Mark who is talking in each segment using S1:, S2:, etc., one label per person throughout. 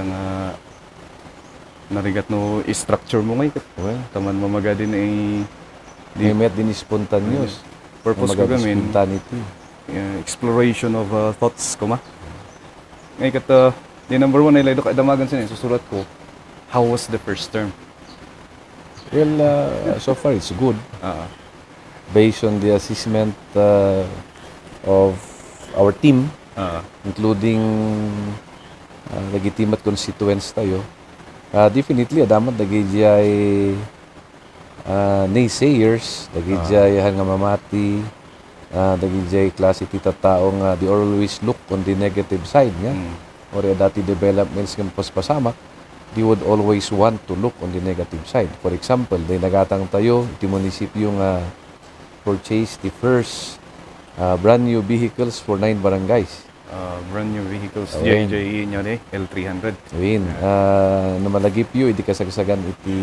S1: nga narigat no structure mo ngay
S2: Well,
S1: taman mamaga din ay
S2: may met din spontaneous.
S1: purpose ko gamin
S2: Spontaneity.
S1: exploration of thoughts ko ma. Ngay kat the number one ay lay do kadamagan sa susulat ko, how was the first term?
S2: Well, so far it's good.
S1: Ah,
S2: Based on the assessment of our team, including legitimate constituents tayo, definitely damat dagijay naysayers, dagijay nga mamati, dagijay klase ti tattao nga they always look on the negative side nga. Or dati developments nga paspasamak, they would always want to look on the negative side. For example, day nagatang tayo, iti munisipyo nga purchase the first brand new vehicles for 9 barangays.
S1: brand new vehicles
S2: Awen.
S1: JJE nyo ni L300.
S2: Ayun, namalagip yun, iti kasagsagan iti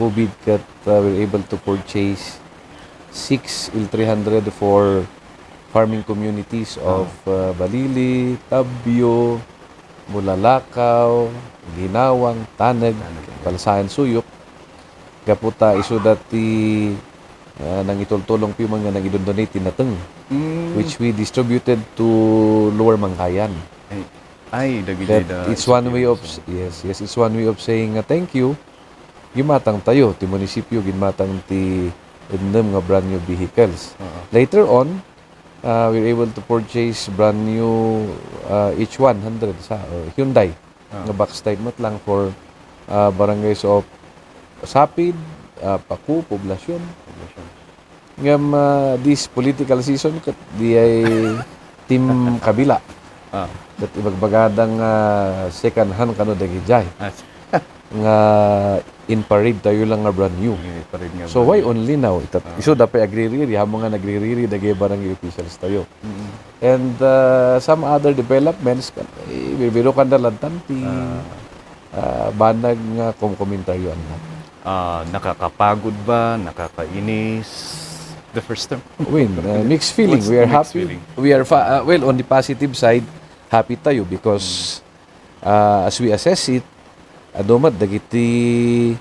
S2: COVID kat we're able to purchase 6 L300 for farming communities of Balili, Tabyo, Mulalakaw, Ginawang, Tanag, Palasahan, Suyok. Kaputa iso dati nang itultulong pi mga nang idonate nateng which we distributed to Lower Mankayan.
S1: Ay dagi
S2: It's one way of it's one way of saying thank you. Gimatang tayo ti munisipyo ginmatang ti ednem nga brand new vehicles. Later on, we're able to purchase brand new H100 sa Hyundai nga box type mat lang for barangays of Sapid, Paku, Poblasyon. Ngam this political season kat di ay team kabila. Kat ibagbagadang second hand kano dagijay. Nga in parade tayo lang nga brand new. So why only now? Iso dapat agriri hamo nga nagririri dagay barangay officials tayo. And some other developments bibiro kan dalantan ti banag nga komentaryo na.
S1: Nakakapagod ba? Nakakainis? The first term?
S2: Mixed feeling. We are happy.
S1: Feeling?
S2: We are well, on the positive side, happy tayo because as we assess it, adomat dagiti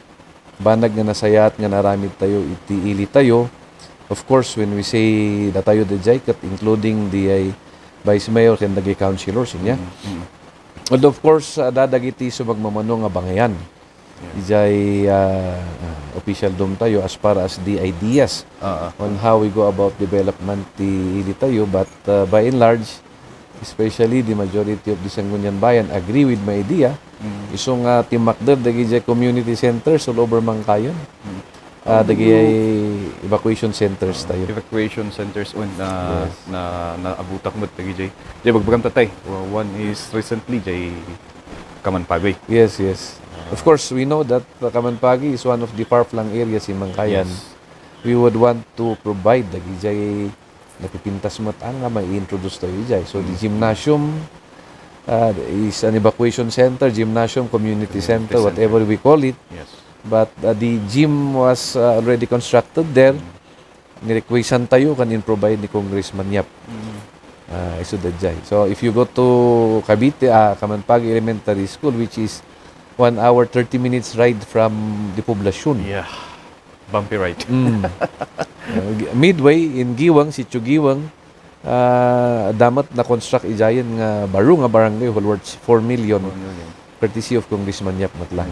S2: banag nga nasayat nga naramid tayo iti ili tayo. Of course, when we say na tayo dejay kat including the vice mayor and dagi councilors niya. And of course, dadagiti sumagmamano nga bangayan. Ijay official dom tayo as far as the ideas on how we go about development ti ili tayo, but by and large, especially the majority of the Sangguniang Bayan agree with my idea. Isong timakder dagijay community centers all over Mankayan. Dagijay evacuation centers tayo.
S1: Evacuation centers na naabutak mo dagijay. Jay bagbagam tatay. One is recently jay Kamanpagay.
S2: Yes. Of course, we know that Kamanpagi is one of the far-flung areas in Mankayan.
S1: Yes.
S2: We would want to provide dagijay napipintas mo nga may introduce tayo ijay. So the gymnasium is an evacuation center, gymnasium, community center, whatever we call it.
S1: Yes.
S2: But the gym was already constructed there. Nirequestan tayo kanin provide ni Congressman Yap. So if you go to Cavite, Kamanpagi Elementary School, which is 1 hour 30 minutes ride from the Poblasyon.
S1: Yeah. Bumpy ride.
S2: Midway in Giwang, Sitio Giwang, damat na construct ijayan nga baro nga barangay whole worth 4 million courtesy of Congressman Yap Matlang.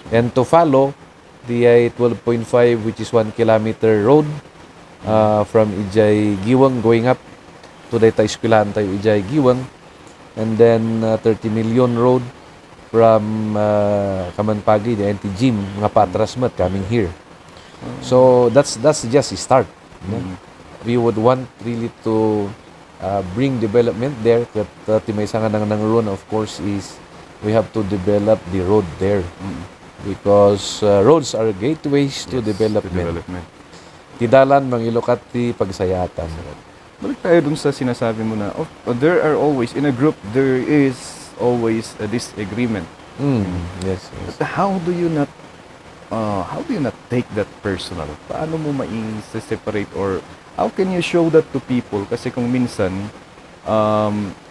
S2: And to follow the 12.5 which is 1 kilometer road from Ijay Giwang going up to Dayta Eskwelahan tayo Ijay Giwang, and then 30 million road from Kamanpagi, the anti-gym nga patras mat coming here. So that's just a start. We would want really to bring development there. Kat may sanga nang roon, of course, is we have to develop the road there. Because roads are gateways to development. Tidalan mangilokat ti pagsayatan.
S1: Balik tayo dun sa sinasabi mo na there are always, in a group, there is always a disagreement.
S2: Yes.
S1: But how do you not take that personal? Paano mo mai-separate or how can you show that to people? Kasi kung minsan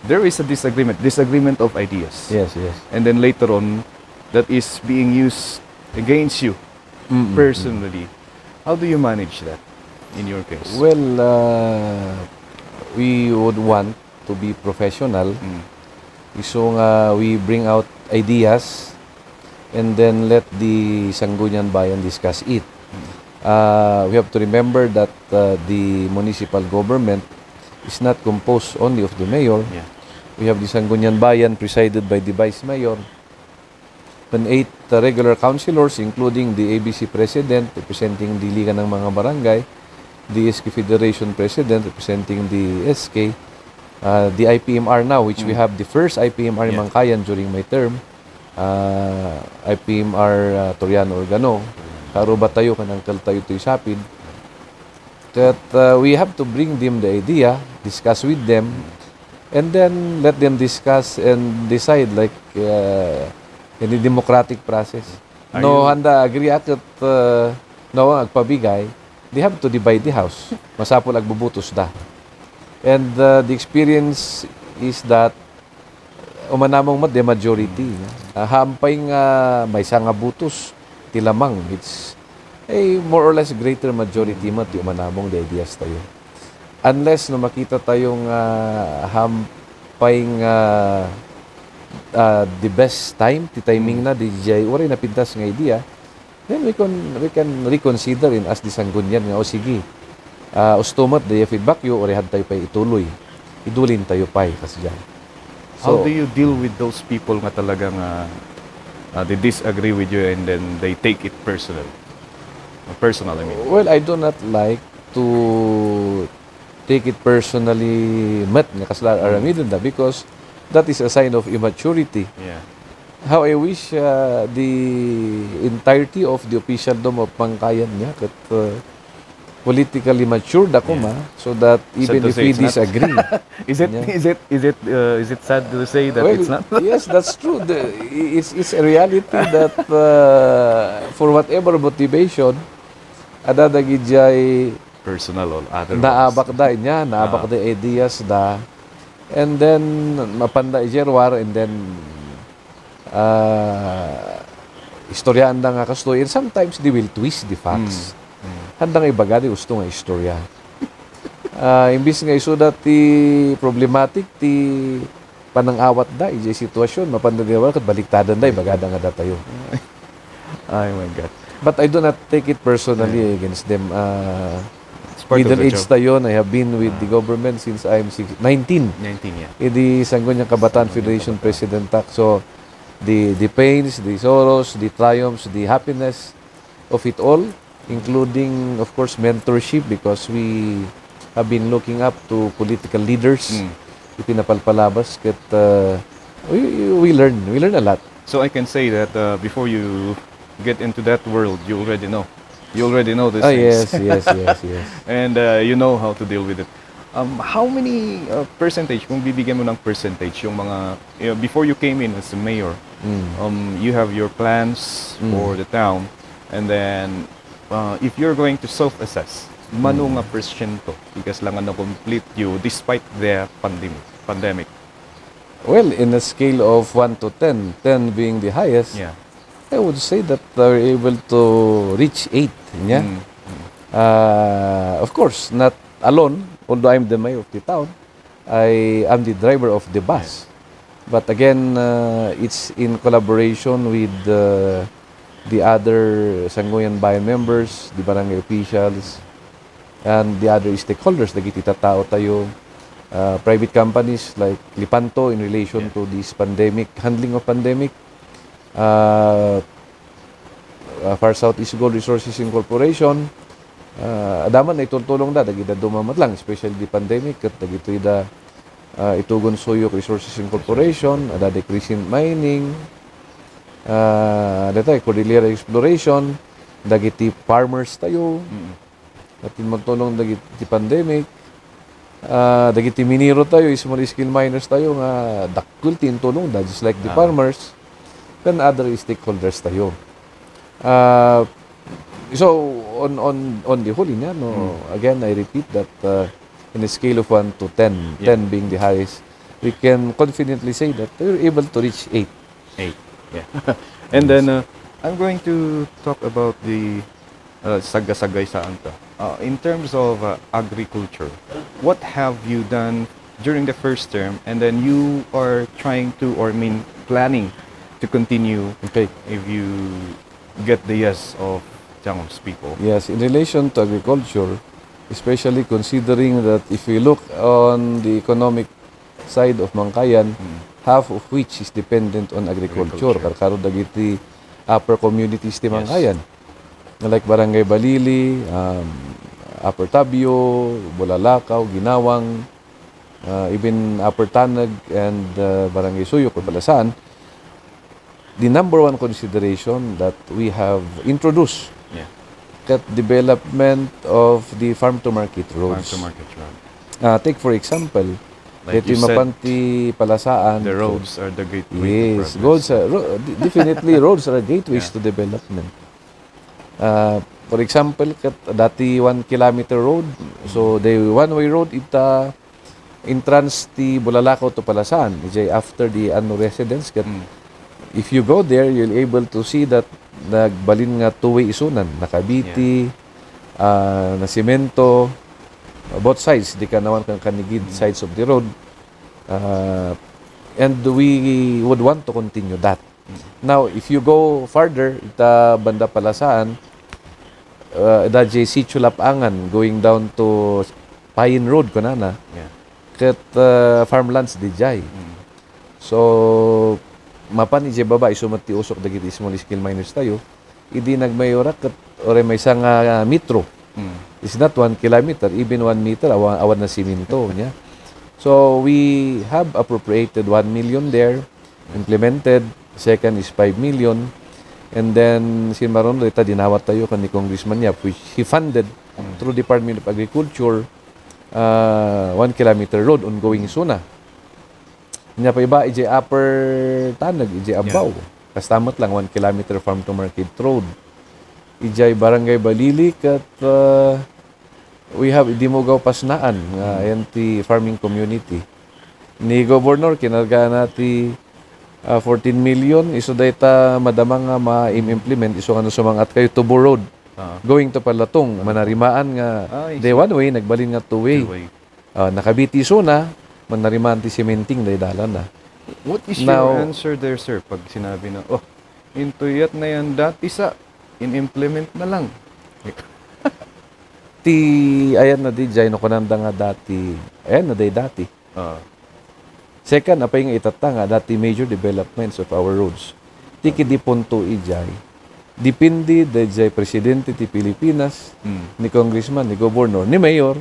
S1: there is a disagreement of ideas.
S2: Yes, yes.
S1: And then later on, that is being used against you personally. How do you manage that in your case?
S2: Well, we would want to be professional. So we bring out ideas and then let the Sangguniang Bayan discuss it. We have to remember that the municipal government is not composed only of the mayor.
S1: Yeah.
S2: We have the Sangguniang Bayan presided by the vice mayor, and 8 regular councilors including the ABC president representing the Liga ng mga Barangay, the SK Federation president representing the SK, the IPMR now, which we have the first IPMR in Mankayan during my term, IPMR Toriano Organo, karuba tayo kanang kaltayo to'y sapid. That we have to bring them the idea, discuss with them, and then let them discuss and decide like in the democratic process. No, handa agree akit no agpabigay, they have to divide the house. Masapol agbubutos da. And the experience is that umanamong the majority. Hampay nga may nga butos tilamang. It's a more or less greater majority ti umanamong the ideas tayo. Unless no makita tayong hampay nga the best time, ti timing na DJ oray napintas nga idea, then we can reconsider in as the Sanggunian nga o sige. Ustumat the feedback you oray tayo pa ituloy. Idulin tayo pa kasi diyan.
S1: How do you deal with those people nga talagang they disagree with you and then they take it personal? Personal, I mean.
S2: Well, I do not like to take it personally nga kasla aramidon da because that is a sign of immaturity.
S1: Yeah.
S2: How I wish the entirety of the officialdom of Mankayan niya kat politically matured ako so that even if we disagree.
S1: Is it sad to say that
S2: well,
S1: it's not?
S2: Yes, that's true. It's a reality that for whatever motivation adadagijay
S1: Personal or otherwise.
S2: naabak da niya, naabak da ideas da, and then mapanda ijerwar, and then istoryaan da nga kastoy, and sometimes they will twist the facts. Handa nga ibagadi gusto nga istorya. Imbis nga isuda ti problematic ti panangawat da ijay sitwasyon mapanda diwa kat baliktadan da ibagada nga da tayo.
S1: Oh my God.
S2: But I do not take it personally against them.
S1: It's part of
S2: Middle
S1: the
S2: age
S1: job.
S2: tayo, I have been with the government since I'm 19.
S1: 19, yeah.
S2: Di Sangguniang Kabataan Federation President tak. So, the pains, the sorrows, the triumphs, the happiness of it all, including, of course, mentorship because we have been looking up to political leaders. Ipinapalpalabas kat we learn a lot.
S1: So I can say that before you get into that world, you already know. You already know these things.
S2: Yes.
S1: And you know how to deal with it. How many percentage, kung bibigyan mo ng percentage, yung mga, before you came in as a mayor, you have your plans for the town, and then if you're going to self-assess, mano nga percento, because lang na complete you despite the pandemic.
S2: Well, in a scale of 1 to 10, 10 being the highest,
S1: Yeah.
S2: I would say that we're able to reach 8. Yeah? Of course, not alone, although I'm the mayor of the town, I am the driver of the bus. But again, it's in collaboration with the other Sangguniang Bayan members, the barangay officials, and the other stakeholders. Dagiti tao tayo, private companies like Lipanto in relation to this pandemic, handling of pandemic, Far Southeast Gold Resources Incorporation, adaman na itultulong da, dagita dumamat lang, especially the pandemic, at dagito da Itugon Suyok Resources Incorporation, ada de Crescent Mining, dito Cordillera Exploration, dagiti farmers tayo, at matulong dagiti pandemic, dagiti minero tayo, small scale miners tayo nga dakul tintulong da, just like the farmers, then other stakeholders tayo. So on the whole niya, no, again I repeat that in a scale of 1 to 10, 10 being the highest, we can confidently say that we were able to reach 8.
S1: 8. Yeah. And then I'm going to talk about the sagasagay saan to. In terms of agriculture, what have you done during the first term, and then you are trying to, or planning to continue
S2: Okay.
S1: if you get the yes of Tiangong's people?
S2: Yes, in relation to agriculture, especially considering that if we look on the economic side of Mankayan, half of which is dependent on agriculture. Karkaro dagiti upper communities ti Mankayan. Like Barangay Balili, Upper Tabio, Bulalakaw, Ginawang, even Upper Tanag and Barangay Suyok or Palasan, the number one consideration that we have introduced that development of the farm-to-market roads.
S1: Farm-to-market road.
S2: Take for example,
S1: Like
S2: iti
S1: you said,
S2: mapanti Palasaan.
S1: the roads are the gateway to
S2: Yes,
S1: progress.
S2: definitely roads are gateways to development. For example, dati 1 kilometer road, so the one-way road ita entrance ti Bulalakaw to Palasan, after the residence. If you go there, you'll able to see that nagbalin nga two-way isunan, nakabiti, na semento, both sides, di ka naman kang kanigid sides of the road. And we would want to continue that. Now, if you go farther, ita banda Palasaan, da JC Chulapangan, going down to Pine Road, kunana, kat farmlands di jay. So, mapan ije baba isumati usok dagiti small scale miners tayo, idi nagmayora kat ore may isang metro. It's not 1 kilometer, even 1 meter, awan na siminto niya. So, we have appropriated 1 million there, implemented. Second is 5 million. And then, sinmaron rita dinawat tayo kan ni Congressman Yap, which he funded through Department of Agriculture, 1 kilometer road ongoing suna. Nya pa iba, ije upper tanag, ije abaw. Kastamot lang, 1 kilometer farm to market road. Ijay Barangay Balili kat we have Idimugaw Pasnaan nga ti farming community. Ni Governor kinarga nati 14 million iso dayta madamang nga ma-implement iso ano sumangat kayo Tubo Road. Going to Palatong, manarimaan nga day one way nagbalin nga two way. Nakabiti iso na manarimaan ti cementing day dalan na.
S1: What is your answer there, sir, pag sinabi na, intuyat na yan dati sa in-implement na lang?
S2: Ayan na di jay no kunanda nga dati. Ayan na day dati. Second, apay nga itata nga dati major developments of our roads. Tiki di punto ijay. Dipindi dayjay presidente ti Pilipinas, ni congressman, ni governor, ni mayor,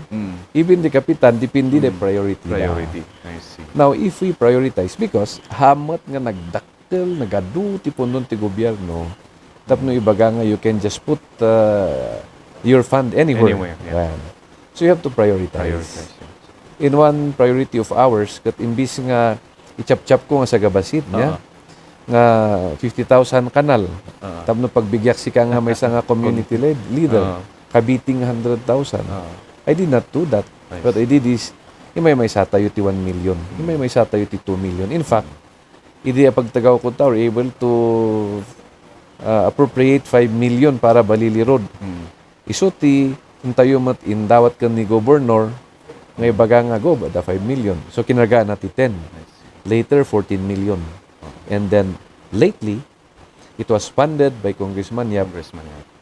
S2: even the kapitan, dipindi the priority.
S1: Priority. I see.
S2: Now, if we prioritize, because hamat nga nagdakkel, nagadu ti pundon ti gobyerno, tapno ibaga nga you can just put your fund anywhere. So you have to prioritize. In one priority of ours, kat imbis nga ichap-chap ko nga sa gabasit niya, nga 50,000 kanal. Tapno pagbigyak si ka nga may isa nga community leader, kabiting 100,000. I did not do that. What I did is, may satayo ti 1 million. May satayo ti 2 million. In fact, hindi pagtagaw ko ta, we're able to appropriate 5 million para Balili Road. Iso ti tayo mat indawat kan ni governor ngay baga nga go da 5 million. So kinarga na ti 10. Later 14 million. And then lately it was funded by Congressman Yap.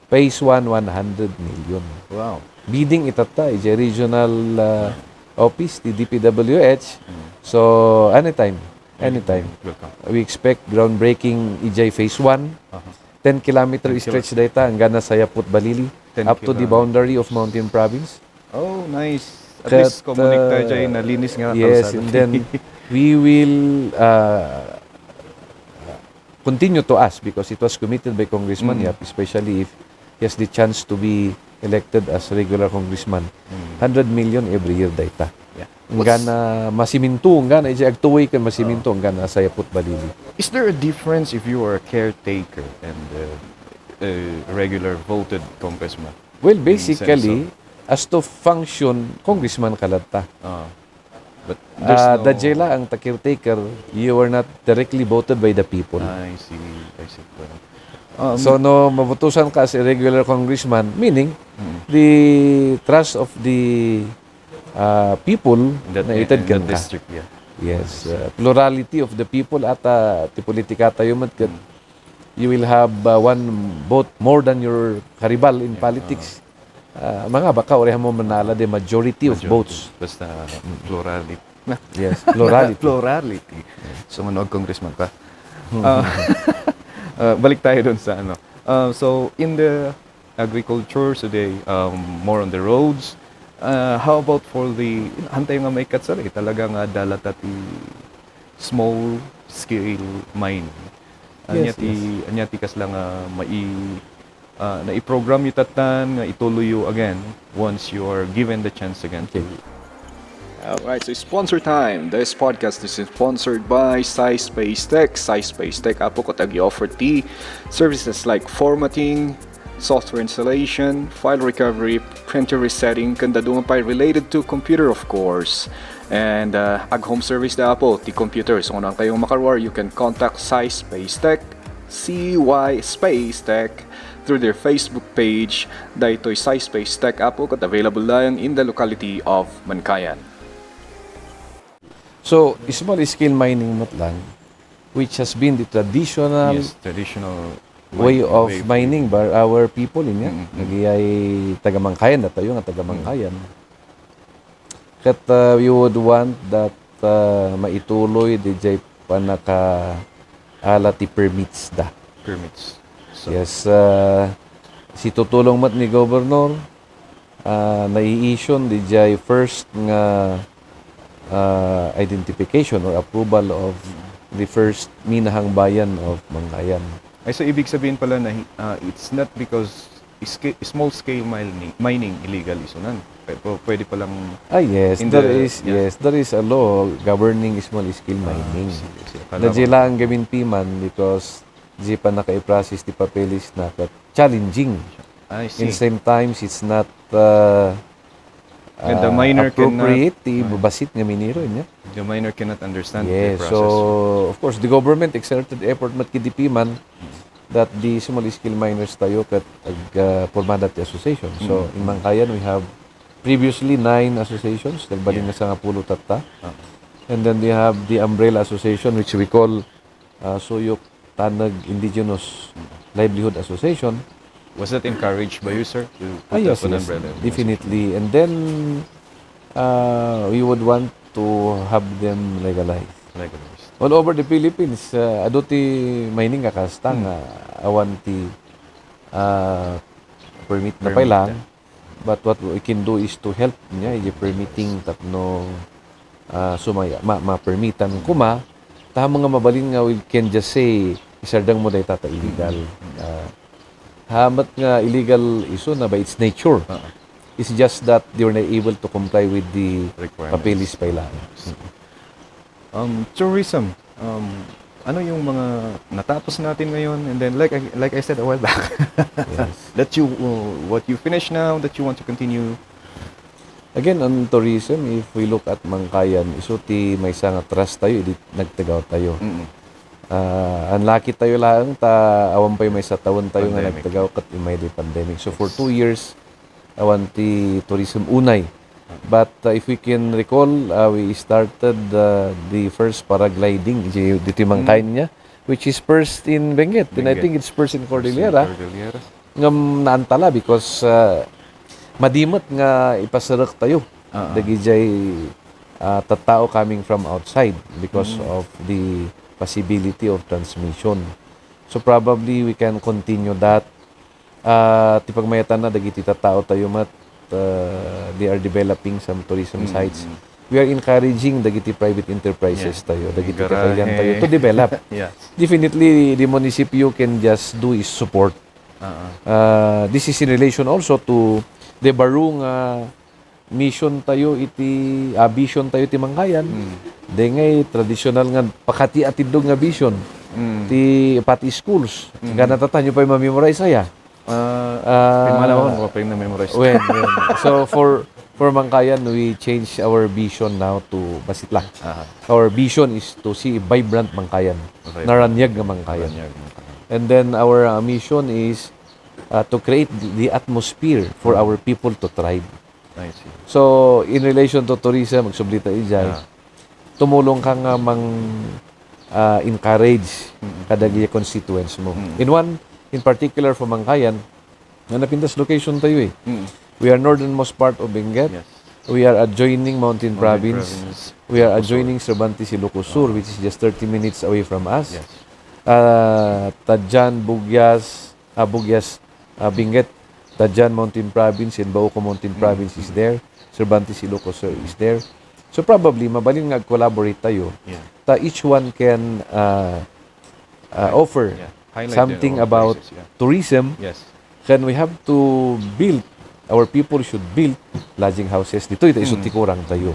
S2: Phase 1 100 million.
S1: Wow.
S2: Bidding itata ije regional office ti DPWH. So anytime we expect groundbreaking ije phase 1. 10 kilometer stretch data hanggang na Sayaput Balili up to the boundary of Mountain Province.
S1: Oh, nice. At least komunikta dyan na linis nga.
S2: Yes, and then we will continue to ask because it was committed by Congressman Yap, especially if he has the chance to be elected as regular congressman. 100 million every year data. Ngana masiminto, ngana ija agtuway kan masiminto, ngana Sayaput Balili.
S1: Is there a difference if you are a caretaker and a regular voted congressman?
S2: Well, basically, as to function, congressman kalata.
S1: But there's no...
S2: Dajela ang caretaker, you are not directly voted by the people.
S1: I see.
S2: So no mabutusan ka as a regular congressman, meaning the trust of the people na itadkan ka.
S1: District, yeah.
S2: Yes, plurality of the people at ti politika tayo matkat. You will have one vote more than your karibal in politics. Mga baka orehan mo manala the majority of votes.
S1: Basta plurality.
S2: Yes, plurality.
S1: Plurality. So manood congressman pa. Balik tayo doon sa ano. So in the agriculture today, more on the roads. How about for the hantay nga may katsari talagang dalat at small scale mine. Anyati kas lang na i-program yung tatan, nga ituloy you again once you are given the chance again to. Alright, so sponsor time. This podcast is sponsored by Space Tech. Space Tech apo ko tagi-offer services like formatting, software installation, file recovery, printer resetting, kanda dungan pa related to computer of course. And home service na po, ti computer. So kung kayong makarwar, you can contact Space Tech, CY Space Tech, through their Facebook page. Dahito Space Tech apo kat available lang in the locality of Mankayan.
S2: So, small scale mining matlang, which has been the traditional way of mining by our people in nagiyay taga-Mankayan na tayo nga taga-Mankayan. Kat we would want that maituloy DJ panaka alati permits da.
S1: Permits. So,
S2: yes, si tutulong mat ni Governor nai-issue DJ first nga identification or approval of the first minahang bayan of Mankayan.
S1: Ay, so ibig sabihin pala na it's not because small scale mining illegal isunan. Pwede palang
S2: yes, there is a law governing small scale mining. Nadjila ang gaminpiman because di pa naka-i-process di papeles na challenging.
S1: I see.
S2: In same times it's not
S1: and the miner
S2: appropriate basit nga miniro niya.
S1: The miner cannot understand
S2: the process. So of course the government exerted effort matkidipiman that the small scale miners tayo kat formada ti association. So in Mankayan we have previously 9 associations nagbalin na sa nga pulo tatta. And then we have the umbrella association which we call Suyok Tanag Indigenous Livelihood Association.
S1: Was that encouraged by you, sir? To put
S2: Yes,
S1: an umbrella?
S2: Definitely. And then we would want to have them legalized. All over the Philippines, adoti mining kakastang awanti permit na pailang. But what we can do is to help niya yung permitting tapno sumaya ma-permitan kuma ta mga mabalin nga we can just say isardang mo day tata illegal. Hamat nga illegal iso na by its nature. It's just that they were not able to comply with the papeles pa ilang.
S1: Tourism. Ano yung mga natapos natin ngayon and then like I said a while back. That what you finish now that you want to continue.
S2: Again on tourism, if we look at Mankayan, isuti may nga trust tayo, nagtagaw tayo. Unlucky tayo lang awan pa may sa taon tayo nga nagtagaw kat may di pandemic. So for 2 years awan ti tourism unay. But if we can recall, we started the first paragliding dito Mankayan niya, which is first in Benguet. And I think it's first in Cordillera. Ngam naantala because madimot nga ipasarak tayo. Dagijay tattao coming from outside because of the possibility of transmission. So probably we can continue that. Tipagmayatan na dagiti tattao tayo mat they are developing some tourism sites. We are encouraging dagiti private enterprises tayo, dagiti kakailan tayo to develop. Definitely the municipio can just do is support. This is in relation also to the barong mission tayo iti vision tayo ti Mankayan. Dengay traditional nga pakati atidog nga vision ti pati schools. Nga natatan nyo pa yung mamemorize saya.
S1: Pinmalawon mo pa yung na-memorize.
S2: When. So for Mankayan, we change our vision now to basit lang. Our vision is to see vibrant Mankayan. Naranyag nga Mankayan. And then our mission is to create the atmosphere for our people to thrive.
S1: I see.
S2: So in relation to tourism, magsublita ijay, tumulong ka nga encourage kadagiti constituents mo. In particular for Mankayan, na napintas location tayo eh. We are northernmost part of Benguet.
S1: Yes.
S2: We are adjoining Mountain Province. We are adjoining Cervantes Ilocos Sur, which is just 30 minutes away from us.
S1: Yes.
S2: Tadjan, Bugyas, Benguet, Tadjan Mountain Province, and Bauco Mountain Province is there. Cervantes Ilocos Sur is there. So probably, mabalin nga collaborate tayo.
S1: Yeah.
S2: Each one can offer something about tourism.
S1: Yes.
S2: Then we have to build, our people should build lodging houses. Dito isuti-kurang tayo.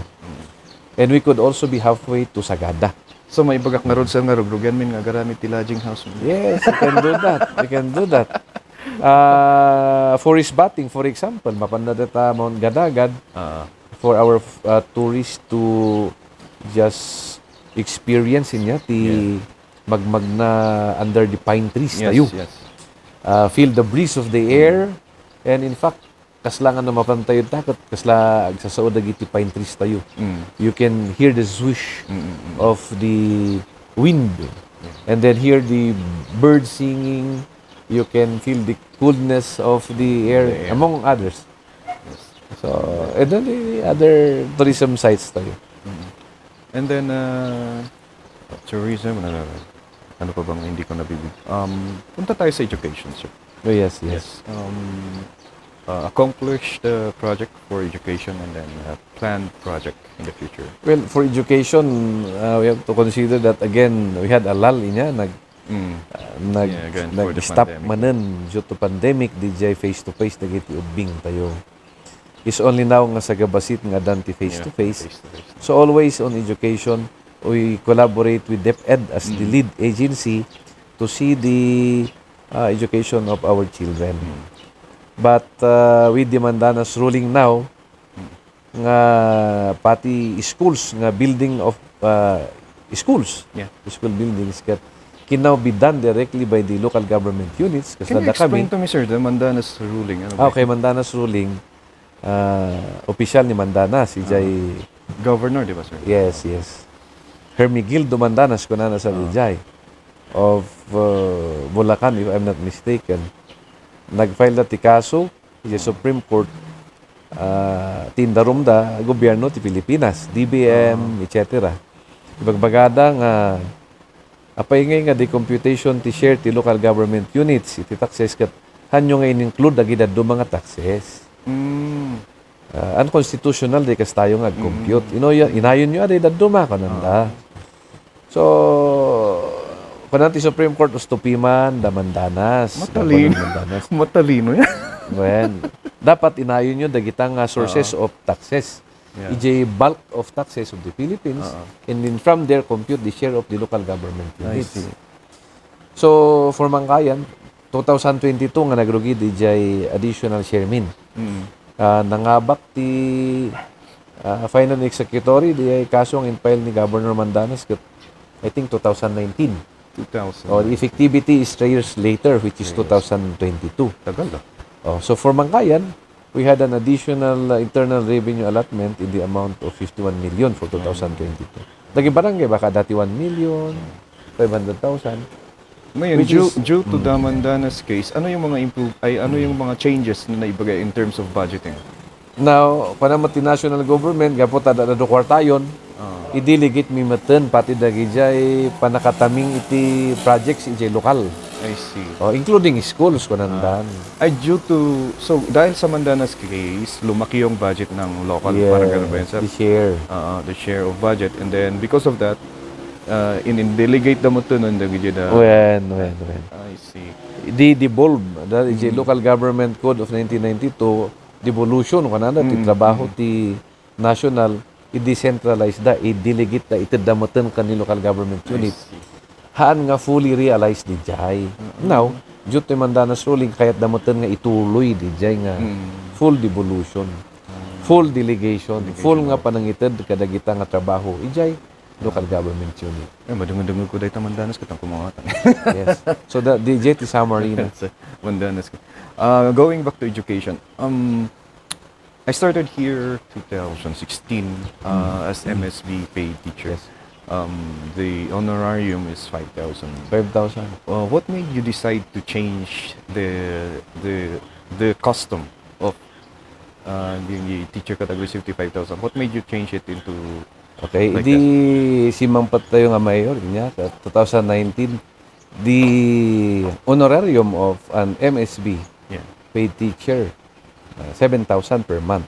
S2: And we could also be halfway to Sagada.
S1: So may bagak nga ron sa nga rugrugan min nga garamit ti lodging house.
S2: Yes, we can do that. We can do that. Forest bathing, for example, mapandadata Mount Gadagad for our tourists to just experience niya ti magmag na under the pine trees tayo.
S1: Yes.
S2: Feel the breeze of the air, and in fact kaslangan na mapantayod takot kasla agsasaod dagiti pine trees tayo. You can hear the swish of the wind, and then hear the birds singing. You can feel the coolness of the air, among others. So, and then the other tourism sites tayo.
S1: And then tourism, ano pa bang hindi ko nabibig? Punta tayo sa education, sir.
S2: Oh, yes.
S1: Accomplish the project for education and then planned project in the future.
S2: Well, for education, we have to consider that again, we had a lull inya, nag-stop manen due to pandemic, DJ face-to-face, nagiti ubing tayo. Is only now nga sa gabasit nga danti face-to-face. So always on education, we collaborate with DepEd as the lead agency to see the education of our children. But with the Mandanas ruling now, nga pati schools, nga building of schools, school buildings, can now be done directly by the local government units.
S1: Can you explain to me, sir, the Mandanas ruling?
S2: Okay, Mandanas ruling, official ni Mandanas, ijay
S1: governor, di ba, sir?
S2: Yes. Hermigildo Mandanas, kunana sa Vijay, of Bulacan, if I'm not mistaken. Nag-file na ti kaso sa Supreme Court, tindarumda gobyerno ti Pilipinas, DBM, etc. Ibagbagada nga apay nga the computation ti share ti local government units iti taxes kat hanyo nga in-include agid do mga taxes. Unconstitutional di kas tayo nga compute. Inayon nyo aday daddo makananda. So kanang ti Supreme Court ustupiman da Mandanas.
S1: Matalino yan.
S2: Well, dapat inayon nyo dagitang sources of taxes. EJ bulk of taxes of the Philippines, and then from there compute the share of the local government units. So for Mankayan, 2022 nga nagrugi DJ additional chairman. Nangabak ti final executory di kasong in-file ni Governor Mandanas I think 2019. The effectivity is 3 years later, which is 2022.
S1: Tagal na.
S2: So for Mankayan, we had an additional internal revenue allotment in the amount of 51 million for 2022. Dagi barangay baka dati 1 million, 500,000.
S1: Ngayon, due to the Mandanas case, ano yung mga changes na naibagay in terms of budgeting?
S2: Now, panamo ti national government gapot ada do kwartayon, i-delegate mi meten pati dagi jay panakataming iti projects iti lokal.
S1: I see.
S2: Including schools kunandan.
S1: Dahil sa Mandanas case, lumaki yung budget ng local parang ganun ba yun, sir? The share of budget, and then because of that, in-delegate na mo ito nun dagi da.
S2: When.
S1: I see.
S2: Devolve that is a local government code of 1992. Devolution kanana ti trabaho ti national i-decentralize da, i-delegate da itadamoten kan ni local government unit. Haan nga fully realized di jay. Now, Diyot to mandanas ruling kahit damutan nga ituloy di jay nga full devolution, full delegation, full nga panangited kada kita nga trabaho ijay local government unit.
S1: Madungog ko dahil mandanas ko tang kumawatan.
S2: Yes. So the jet is summary na.
S1: Mandanas ko. Going back to education, I started here 2016 as MSB paid teacher.
S2: Yes.
S1: The honorarium is 5,000.
S2: 5,000.
S1: What made you decide to change the custom of the teacher category 55,000? What made you change it into
S2: Okay,
S1: like
S2: di si Mampat tayo nga mayor niya 2019 the honorarium of an MSB
S1: yeah.
S2: paid teacher 7,000 per month.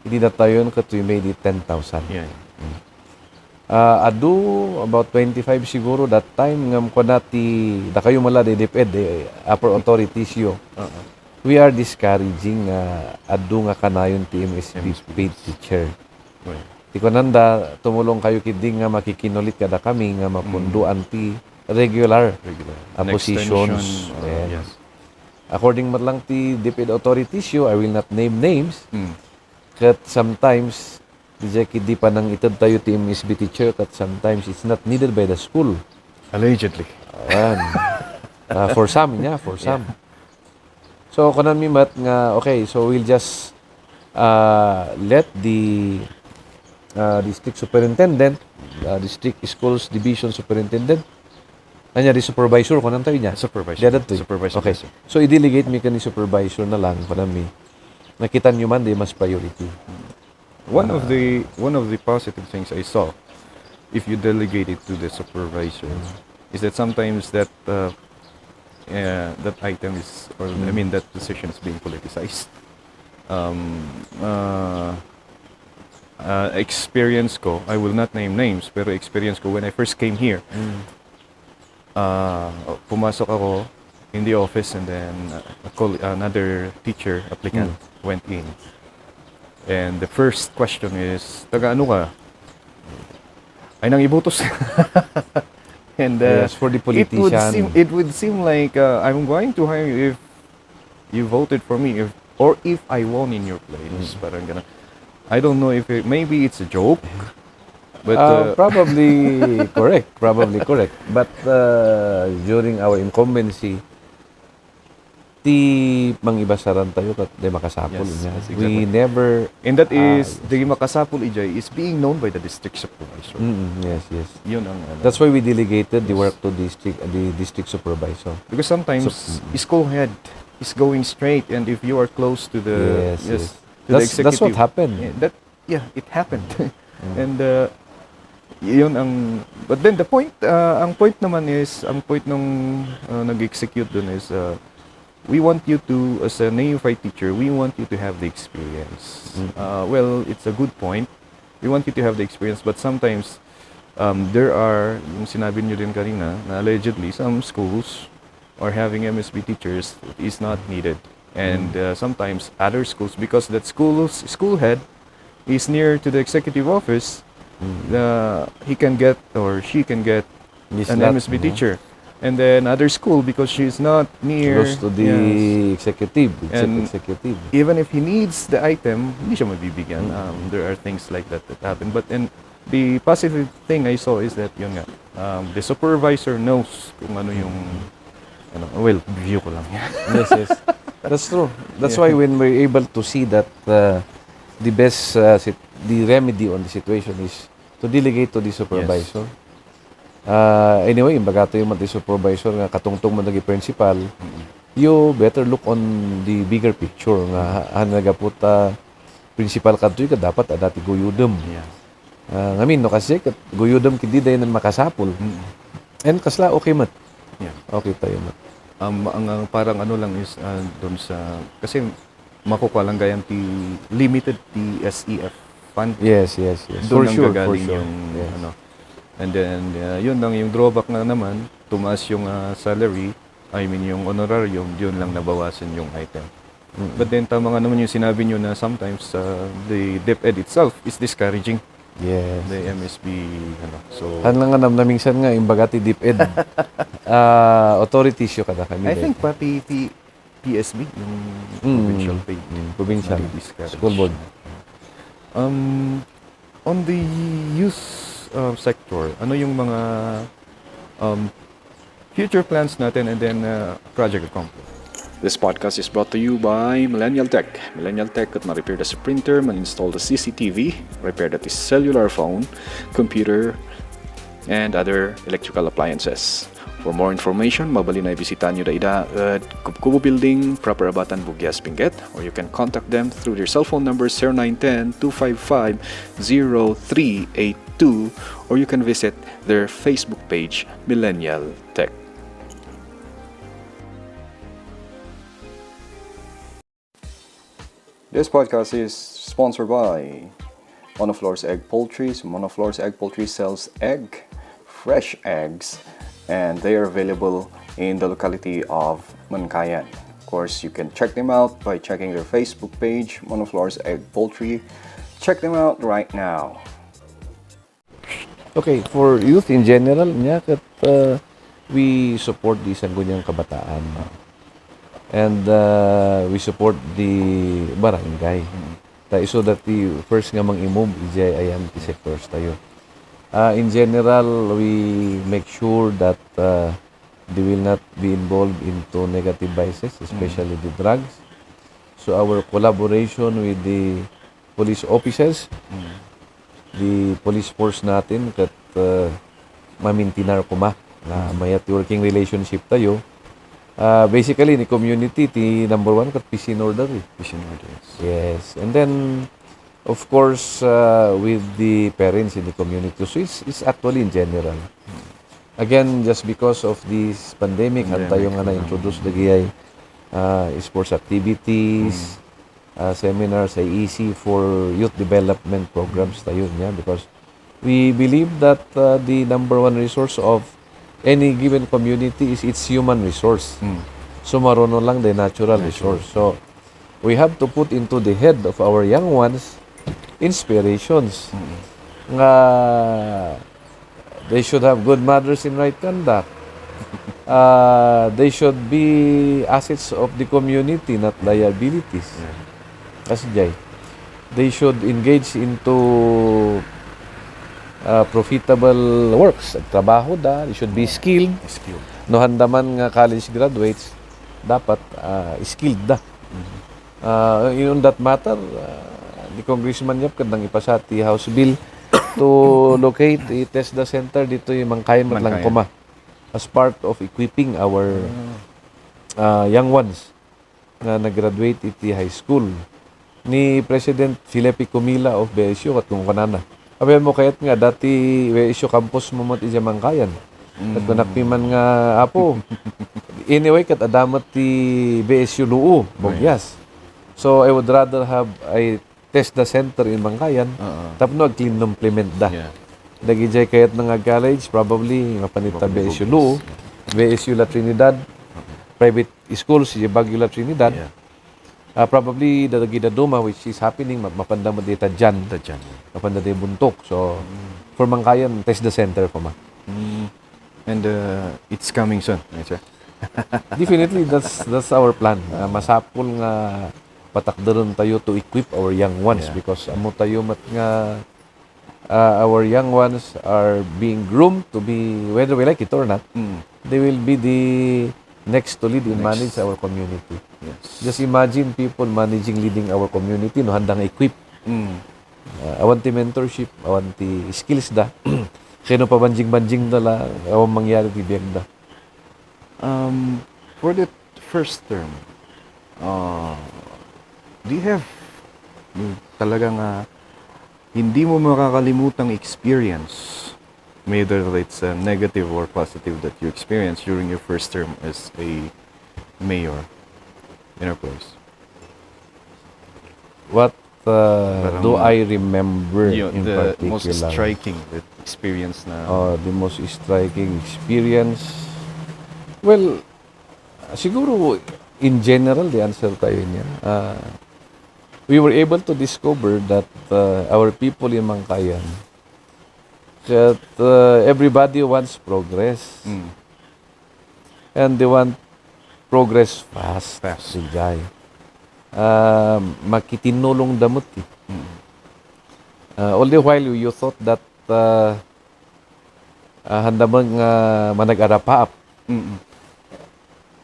S2: Hindi na tayo yun we made it 10,000.
S1: Yeah.
S2: Adu about 25 siguro that time ngam ko nati da kayo mala de DepEd upper authorities yo. We are discouraging adu nga kanayon ti MSB paid teacher.
S1: Right.
S2: Ti ko nanda tumulong kayo kiding nga makikinulit kada kami nga mapunduan ti regular positions.
S1: Yes.
S2: According matlang ti DepEd authorities yo, I will not name names. Kat sometimes di pa nang itad tayo ti MSB teacher kat sometimes it's not needed by the school.
S1: Allegedly.
S2: For some, for some. So kunan mi mat nga okay, so we'll just let the district superintendent, district schools division superintendent, di supervisor kunan tayo niya.
S1: Supervisor.
S2: Supervisor. Okay. So i-delegate mi kani supervisor na lang kunan mi. Nakita niyo man di mas priority.
S1: One of the positive things I saw, if you delegate it to the supervisor, is that sometimes that item is, or I mean that position is being politicized. Experience ko, I will not name names, pero experience ko when I first came here, pumasok ako in the office and then another teacher applicant went in. And the first question is, taga ano ka? Ay nang ibutos. And
S2: yes, for the politician.
S1: It would seem like I'm going to hire you if you voted for me, or if I won in your place. Parang ganun. I don't know if maybe it's a joke, but
S2: probably correct. Probably correct. But during our incumbency, ti mangibasaran tayo kat di makasapol niya.
S1: Yes, exactly.
S2: We never
S1: and that is the makasapol ijay is being known by the district supervisor.
S2: Yes.
S1: Yun ang
S2: That's why we delegated the work to the district supervisor.
S1: Because sometimes school head is going straight, and if you are close to the
S2: yes.
S1: To the executive,
S2: that's what happened.
S1: It happened. And yun ang, but then the point ang point naman is, ang point nung nag-execute dun is we want you to, as a neophyte teacher, we want you to have the experience. Well, it's a good point. We want you to have the experience, but sometimes there are, yung sinabi nyo din kanina, na allegedly some schools are having MSB teachers is not needed. And sometimes other schools, because that school head is near to the executive office, he can get or she can get an MSB teacher. And then other school, because she's not near
S2: close to the executive.
S1: Even if he needs the item, hindi siya mabibigyan. There are things like that happen. But the positive thing I saw is that yun nga, the supervisor knows kung ano yung well, view ko lang.
S2: Yes. That's true. That's why when we're able to see that the best the remedy on the situation is to delegate to the supervisor. Anyway, imbaga to yung supervisor nga katungtong man nagi principal, you better look on the bigger picture nga nagaputa principal kadtoy ka dapat adati guyudem. Ngamin no kasi guyudem kidi dayon makasapol. And kasla okay mat. Okay tayo mat.
S1: Ang parang ano lang is doon sa kasi makukuha lang gayan ti limited TSEF fund.
S2: Yes.
S1: Doon ang gagaling yung ano. And then yun lang yung drawback na naman, tumaas yung salary, I mean yung honorarium, yun lang nabawasan yung item. But then tama nga naman yung sinabi nyo na sometimes the DepEd itself is discouraging
S2: Yes.
S1: The MSB, ano. So,
S2: Hanlang nga minsan nga, imbagati DepEd. Authorities yung kada kami.
S1: I think pati PSB, yung provincial pay.
S2: Provincial.
S1: Na-discourage.
S2: School board.
S1: On the youth sector, ano yung mga future plans natin and then project accomplished?
S3: This podcast is brought to you by Millennial Tech. Millennial Tech at ma-repair the printer, man-install the CCTV, repair the cellular phone, computer, and other electrical appliances. For more information, mabali na ibisita nyo daida at Kubo Building, Proper Abatan, Bugyas, Benguet, or you can contact them through their cell phone numbers 0910-255-0382, or you can visit their Facebook page, Millennial Tech. This podcast is sponsored by Monoflore's Egg Poultry. So Monoflore's Egg Poultry sells fresh eggs, and they are available in the locality of Mankayan. Of course, you can check them out by checking their Facebook page, Monoflore's Egg Poultry. Check them out right now.
S2: Okay, for youth in general, we support the Sangguniang Kabataan. And we support the barangay. So that the first nga mang-imove, ayan, the sectors tayo. In general, we make sure that they will not be involved into negative vices, especially the drugs. So our collaboration with the police officers, the police force natin, kat mamintinar ko na may working relationship tayo. Basically, the community, the number one, kat peace in order.
S1: Vision orders.
S2: Yes. And then, of course, with the parents in the community. So it's actually in general. Again, just because of this pandemic, tayo nga na-introduce lagi sports activities, seminars, IEC for youth development programs tayo niya, because we believe that the number one resource of any given community is its human resource. So marunong lang the natural resource. So we have to put into the head of our young ones inspirations. Nga they should have good manners and right conduct. They should be assets of the community, not liabilities. Kasi they should engage into profitable works, trabaho da, they should be skilled. No handaman nga college graduates, dapat skilled da. In that matter, the congressman yap kadang ipasati House Bill to locate a TESDA center dito yung Mankayan matlang kuma as part of equipping our young ones na nag-graduate iti high school. Ni President Felipe Comila of BSU at kung kanana. Abiyan mo kayat nga, dati BSU campus mo iti Mankayan. At kunakpiman nga apo. Anyway, kat adamat ti BSU Luu, Bugyas. So, I would rather have a TESDA center in Mankayan. Tapos no, clean implement da. Dagi jay kayat nga college, probably mapanita BSU Luu, BSU La Trinidad, private schools, Baguio La Trinidad. Probably dagi da Duma, which is happening, mapanda mo dita dyan. Mapanda di buntok. So, for Mankayan, TESDA center pa ma.
S1: And it's coming soon, right, sir?
S2: Definitely, that's our plan. Masapul nga patakdaron tayo to equip our young ones because amo tayo mat nga our young ones are being groomed to be, whether we like it or not, they will be the next to lead and manage our community.
S1: Yes.
S2: Just imagine people leading our community, no handang equip. Awanti mentorship, awanti skills da. Kaya no pabanjing-banjing dala, awang mangyari ti biyag da.
S1: For the first term, do you have talagang hindi mo makakalimutang experience, whether it's negative or positive, that you experienced during your first term as a mayor in our place?
S2: What do I remember in
S1: the
S2: particular?
S1: most striking experience na...
S2: The most striking experience? Well, siguro, in general, the answer tayo niya. We were able to discover that our people in Mankayan That everybody wants progress.
S1: Mm.
S2: And they want progress fast.
S1: Fast.
S2: Sigay. Makitinulong damot. All the while, you thought that handa mong manag-arapaap.
S1: Mm.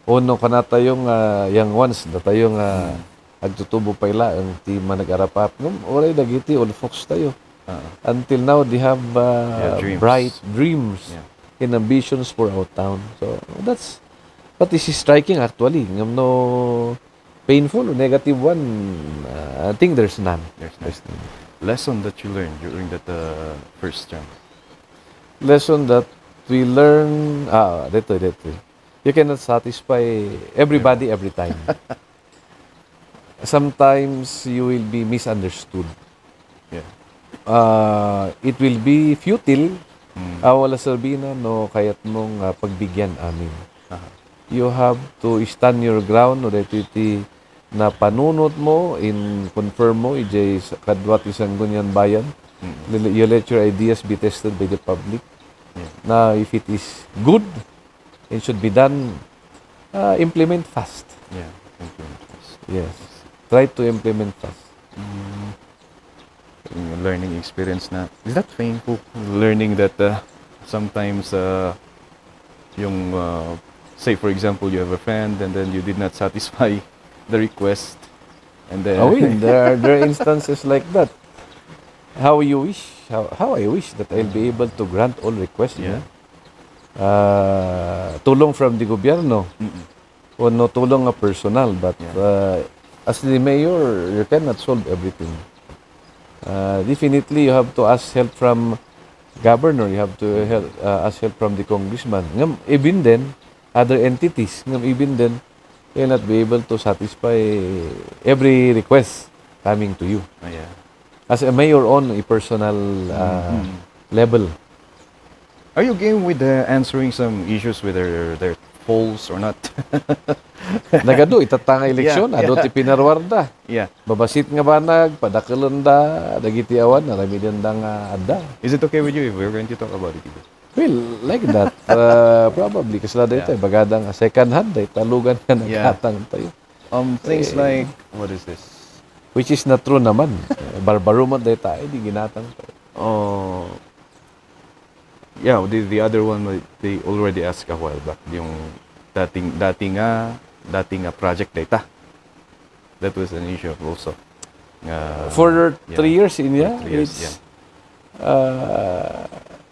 S2: Uno ka na tayong young ones na tayong agtutubo pa ila ang ti manag-arapaap. Oray dagiti, all folks tayo. Until now, they have
S1: dreams.
S2: bright dreams and ambitions for our town. So, that's what is striking actually. No painful or negative one, I think there's none.
S1: There's none. Lesson that you learned during that first term.
S2: Lesson that we learn, dito. You cannot satisfy everybody every time. Sometimes you will be misunderstood.
S1: Yeah.
S2: It will be futile. Wala sabihin na, no, kaya't mong pagbigyan amin. You have to stand your ground, no, iti na panunot mo, in confirm mo, ijay kadwat isang gunyan bayan. You let your ideas be tested by the public. Now, if it is good, it should be done, implement fast.
S1: Yeah. Implement fast.
S2: Yes. Try to implement fast.
S1: Yung learning experience na, is that painful? Learning that sometimes yung, say for example, you have a friend and then you did not satisfy the request. And then,
S2: There are instances like that. How I wish that I'll be able to grant all requests.
S1: Yeah.
S2: Tulong from the gobyerno. O no tulong nga personal. But as the mayor, you cannot solve everything. Definitely, you have to ask help from governor. You have to ask help from the congressman. Even then, other entities. Even then, cannot be able to satisfy every request coming to you.
S1: yeah.
S2: As a mayor on a personal level.
S1: Are you game with answering some issues whether they're false or not?
S2: Nagado, itatanga eleksyon, ado ti pinarwarda.
S1: Yeah.
S2: Babasit nga banag, padakalan da, dagiti awan, naramidan da nga adda.
S1: Is it okay with you if we're going to talk about it?
S2: Well, like that, probably. Kasi na dito, bagadang second hand, talugan nga nagkatang tayo.
S1: Things like, what is this?
S2: Which is not true naman. Barbaro man dahil tayo, di ginatang tayo.
S1: Yeah, the other one, they already asked a while back. Yung dating project data. That was an issue also.
S2: For 3 years in niya,
S1: 3 years,
S2: it's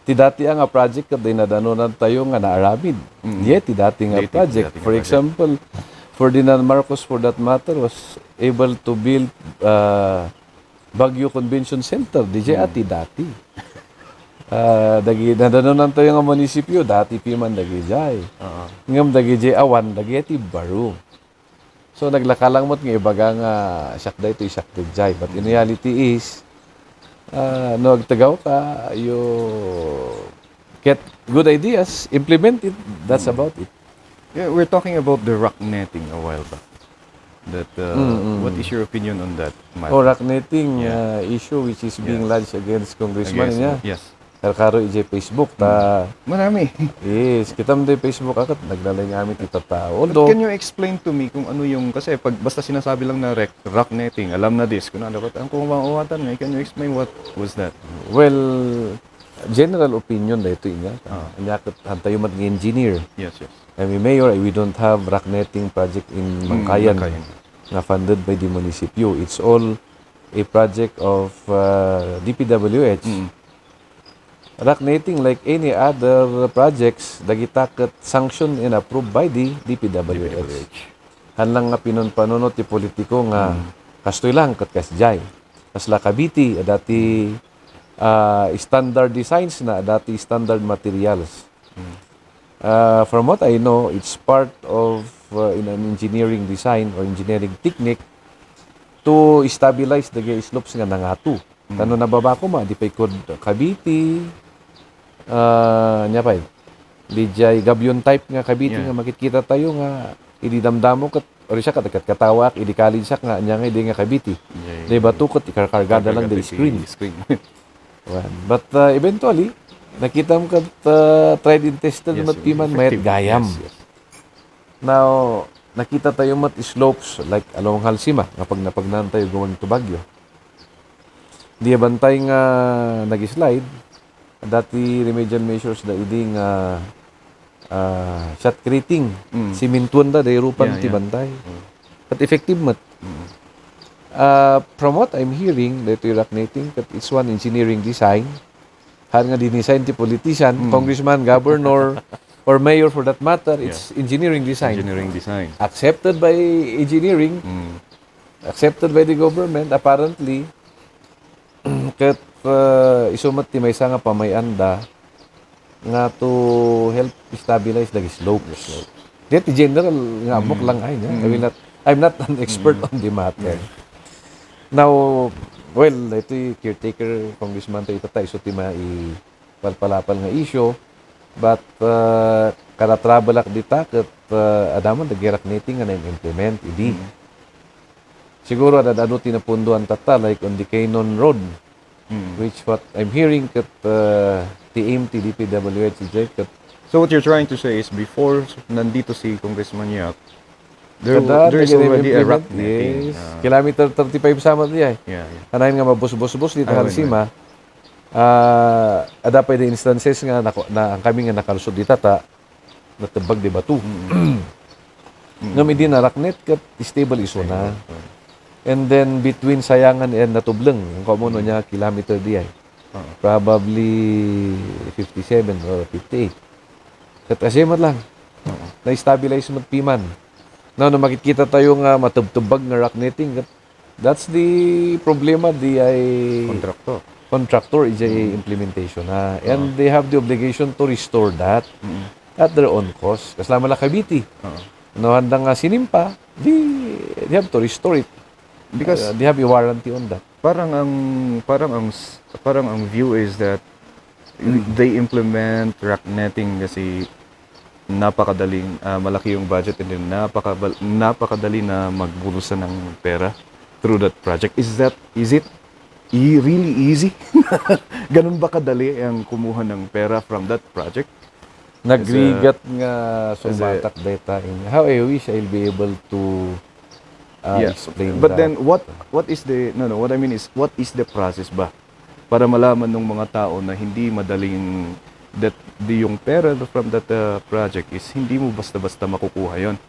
S2: ti dati nga project kad dinadanunan tayo nga naaramid. Ti dati nga project. For example, Ferdinand Marcos, for that matter, was able to build Baguio Convention Center. DJ ati dati. Dagi nadanunan tayo nga munisipyo, dati piman dagi jay. Ngam dagi jay awan, dagi ati baro. So naglakalang mo't nga ibaga nga sakda ito isakda jay. But in reality is, no agtagaw ka, you get good ideas, implement it, that's about it.
S1: Yeah, we're talking about the rock netting a while back. That what is your opinion on that matter?
S2: Rock netting issue which is being lodged against congressman niya.
S1: Yes.
S2: Karo ije Facebook ta.
S1: Marami.
S2: Yes, kitam de Facebook akat naglalay nga amin ita tao.
S1: But can you explain to me kung ano yung, kasi pag basta sinasabi lang na rock netting, alam na this, kung ano, ang kumawatan nga, can you explain what was that?
S2: Well, general opinion na ito inya. Anyakot hantayo mat ng engineer.
S1: Yes.
S2: I mean, Mayor, we don't have rock netting project in Mankayan na funded by the municipio. It's all a project of DPWH. Rock netting, like any other projects, dagitaket sanctioned and approved by the DPWH. Hanlang nga pinunpanunot ti politiko nga kastoy lang kat kasjay. Kasla Cavite, dati standard designs na, dati standard materials. From what I know, it's part of in an engineering design or engineering technique to stabilize the slopes nga nangatu. Tano nababa ko ma, di pa ikod Cavite, nya pa Lijay Gabion type nga Cavite nga makikita tayo nga ididamdamo kat or siya katawak idikali siya nga nya nga idi nga Cavite. Di ba tukot ikarkargada lang the screen. But eventually Nakita mo kat tried and tested
S1: Yes,
S2: mat piman mayat
S1: effective.
S2: gayam.
S1: Yes, yes.
S2: Now, nakita tayo mat slopes like along Halsima kapag napagnan tayo going to Baguio. Di bantay nga nag-slide. Dati remedial measures da iding shot creating. Simintuan da day rupan
S1: Yeah,
S2: ti
S1: yeah.
S2: bantay. But effective mat. From what I'm hearing, dito yung rocknating, that it's one engineering design. Han nga dinesign ti politician, congressman, governor, or mayor for that matter, it's engineering design.
S1: Engineering design.
S2: Accepted by engineering, accepted by the government, apparently, kat isumat ti may nga pamayanda nga to help stabilize the slopes. Dito general nga amok lang ay I'm not an expert on the matter. Now, well, ito yung caretaker congressman tayo itatay so ti palpalapal nga issue, but kada travel ak dita kat adaman dagirak nating nga na-implement idi. Siguro adado tinapunduan tata like on the Canon Road, which what I'm hearing kat TMT, DPWH, kat
S1: So what you're trying to say is before nandito si Congressman Yak,
S2: kada
S1: there is already a rock
S2: yes.
S1: netting.
S2: Kilometer 35 sama diya.
S1: Yeah, yeah.
S2: Anayin nga mabus-bus-bus dito
S1: Ah,
S2: Halsima. Ada pa the instances nga na ang kami nga nakalusod dita ta natubag di batu. Ngam idi na rocknet kat stable iso na. And then between Sayangan and Natubleng, ang komuno niya kilometer diay. Probably 57 or 58. Kat asimat lang. Na-stabilize mo piman. Now, na makikita tayo nga matubtubag nga rocknetting, that's the problema di ay contractor is a implementation na. And they have the obligation to restore that at their own cost. Kasama lang kabiti. No, handang sinimpa, they have to restore it.
S1: Because
S2: They have a warranty on that.
S1: parang ang view is that they implement rock netting kasi napakadaling malaki yung budget and then napakadali na magbulusan ng pera through that project. Is it really easy? Ganun ba kadali ang kumuha ng pera from that project?
S2: Nagrigat nga sumatak data in how I wish I'll be able to explain
S1: But
S2: that.
S1: then what is the what I mean is what is the process ba para malaman ng mga tao na hindi madaling that yung pera from that project is hindi mo basta-basta makukuha yon.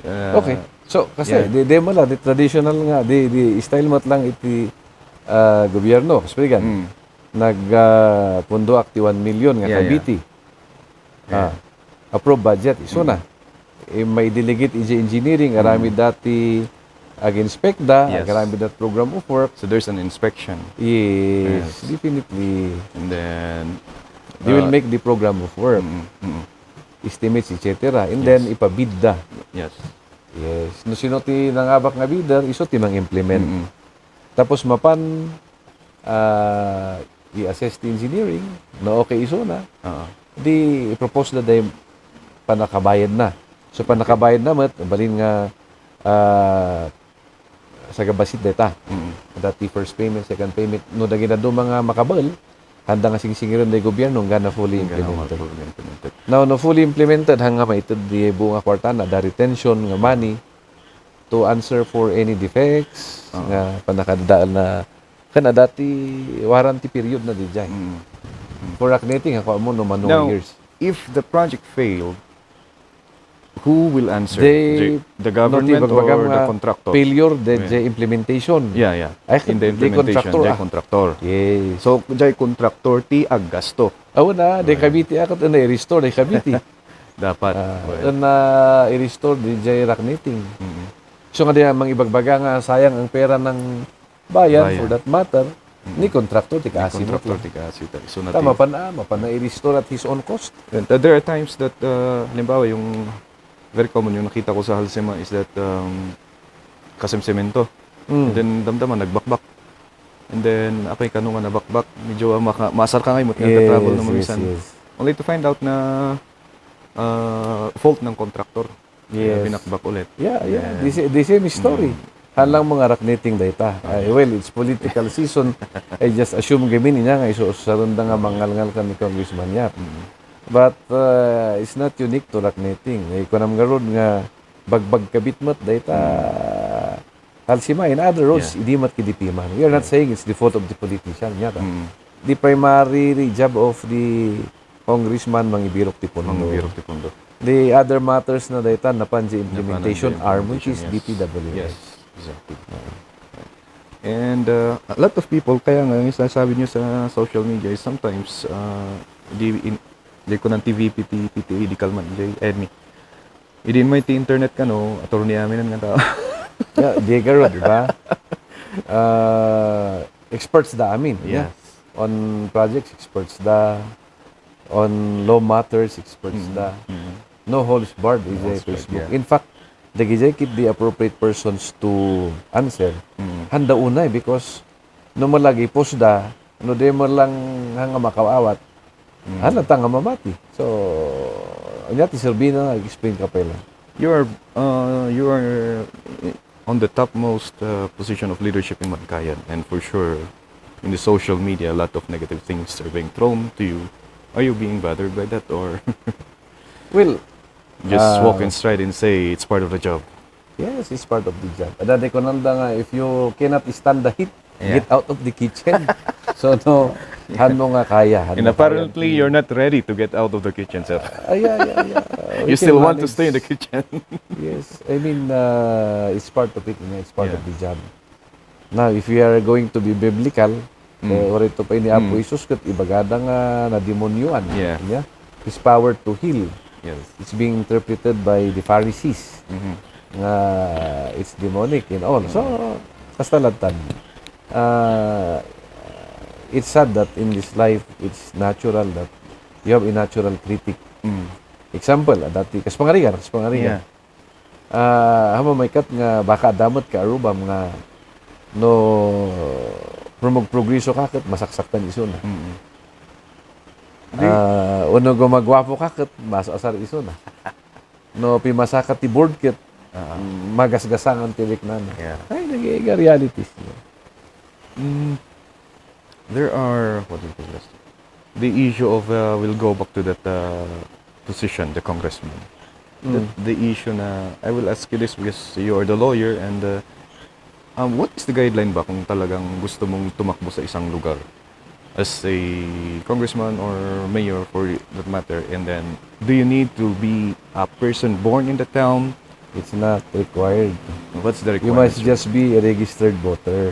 S2: Okay. So, kasi, di mo lang, di traditional nga, di style mat lang iti gobyerno. Kaspigan, nagpundo akti 1 million nga kabiti. Approve budget, iso na. May delegate engineering, arami dati ag-inspect da, arami dat program of work.
S1: So there's an inspection.
S2: Yes, definitely.
S1: And then
S2: They will make the program of work. Estimates, etc. And then, ipabid da.
S1: Yes.
S2: Yes. No sino ti nangabak nga bidder, iso ti mang-implement. Tapos mapan i-assess ti engineering, na okay iso na. Di i-propose na dahil panakabayad na. So panakabayad na mat, balin nga sa gabasit data. Dati first payment, second payment, no dagi na do mga makabal, handa nga singsingiron dahil gobyerno nga na fully implemented. Now, na fully implemented, hanga maitid di buong kwarta na da retention nga money to answer for any defects nga panakadaan na kana dati warranty period na di dyan. For rocknetting, ako mo no manong
S1: Now,
S2: years.
S1: if the project failed, who will answer?
S2: They-
S1: The government or the contractor?
S2: Failure, the implementation.
S1: Yeah.
S2: Ay,
S1: In the
S2: di
S1: implementation,
S2: contractor,
S1: the
S2: ah.
S1: contractor.
S2: Yes.
S1: So, jay contractor ti aggasto.
S2: Aw na, de kabiti ako na i-restore, de kabiti.
S1: Dapat.
S2: Na i-restore, di jay rocknetting. So nga diyan, mga ibagbaga nga, sayang ang pera ng bayan, for that matter, ni contractor, ti kasi mo.
S1: Contractor ti kasi. So,
S2: Tama pa na i-restore at his own cost.
S1: And, there are times that, halimbawa, yung very common yung nakita ko sa Halsema is that kasemsemento. And then damdaman, nagbakbak. And then, apay ka nung nabakbak, medyo maasar ka ngayon, travel na mamisan. Only to find out na fault ng contractor.
S2: Yes.
S1: Binakbak ulit.
S2: Yeah. The same story. Halang mga rakneting data. Well, it's political season. I just assume gamin niya nga isusaron nga mangalngal ka ni Congressman Yap. But it's not unique to rakneting. Kunam garod nga bagbag kabitmat data halsima in other roads hindi mat kidipiman. We are not saying it's the fault of the politician yata. The primary job of the congressman mangibirok ti pondo. The other matters na data napanji implementation arm which is DPWH.
S1: Yes, exactly. And a lot of people, kaya nga yung sinasabi nyo sa social media is sometimes di ko ng TVP, PTA, di kalman, di may internet ka no, attorney amin nga tao.
S2: Yeah, di garo, di ba? Experts da amin.
S1: Yes.
S2: On projects, experts da. On law matters, experts da. No holds barred is a Facebook.
S1: Yeah.
S2: In fact, the keep the appropriate persons to answer. Handa unay because no mo lagi post da, no de mo lang hanga makawawat. Halata nga mamati. So, anya ti Serbina explain ka pa lang.
S1: You are on the topmost position of leadership in Mankayan, and for sure, in the social media, a lot of negative things are being thrown to you. Are you being bothered by that, or
S2: Well,
S1: just walk in stride and say it's part of the job?
S2: yes, it's part of the job. Dati ko nanda nga, if you cannot stand the heat, get out of the kitchen. So, no, hano nga kaya.
S1: And apparently, you're not ready to get out of the kitchen, sir.
S2: Yeah.
S1: You still want to stay in the kitchen.
S2: Yes, I mean, it's part of it. It's part of the job. Now, if we are going to be biblical, or ito pa ini Apo Isus kat ibagada nga na demonyuan.
S1: Yeah.
S2: His power to heal.
S1: Yes.
S2: It's being interpreted by the Pharisees. Nga it's demonic and all. So, kastalatan. It's sad that in this life, it's natural that you have a natural critic. Example, dati kaspangarigan.
S1: Yeah.
S2: Hamo may kat nga baka damot ka arubam nga no progreso ka kat masaksaktan iso na. Uno gumagwapo ka kat masasar iso na. No pimasaka ti board kit magasgasangan tirik na.
S1: Yeah.
S2: Ay nagiiga realities.
S1: There are, what do you call this? The issue of, we'll go back to that position, the congressman. The issue na, I will ask you this because you are the lawyer, and what is the guideline ba kung talagang gusto mong tumakbo sa isang lugar as a congressman or mayor for that matter, and then do you need to be a person born in the town?
S2: It's not required.
S1: What's the
S2: You
S1: requirement?
S2: must just be a registered voter.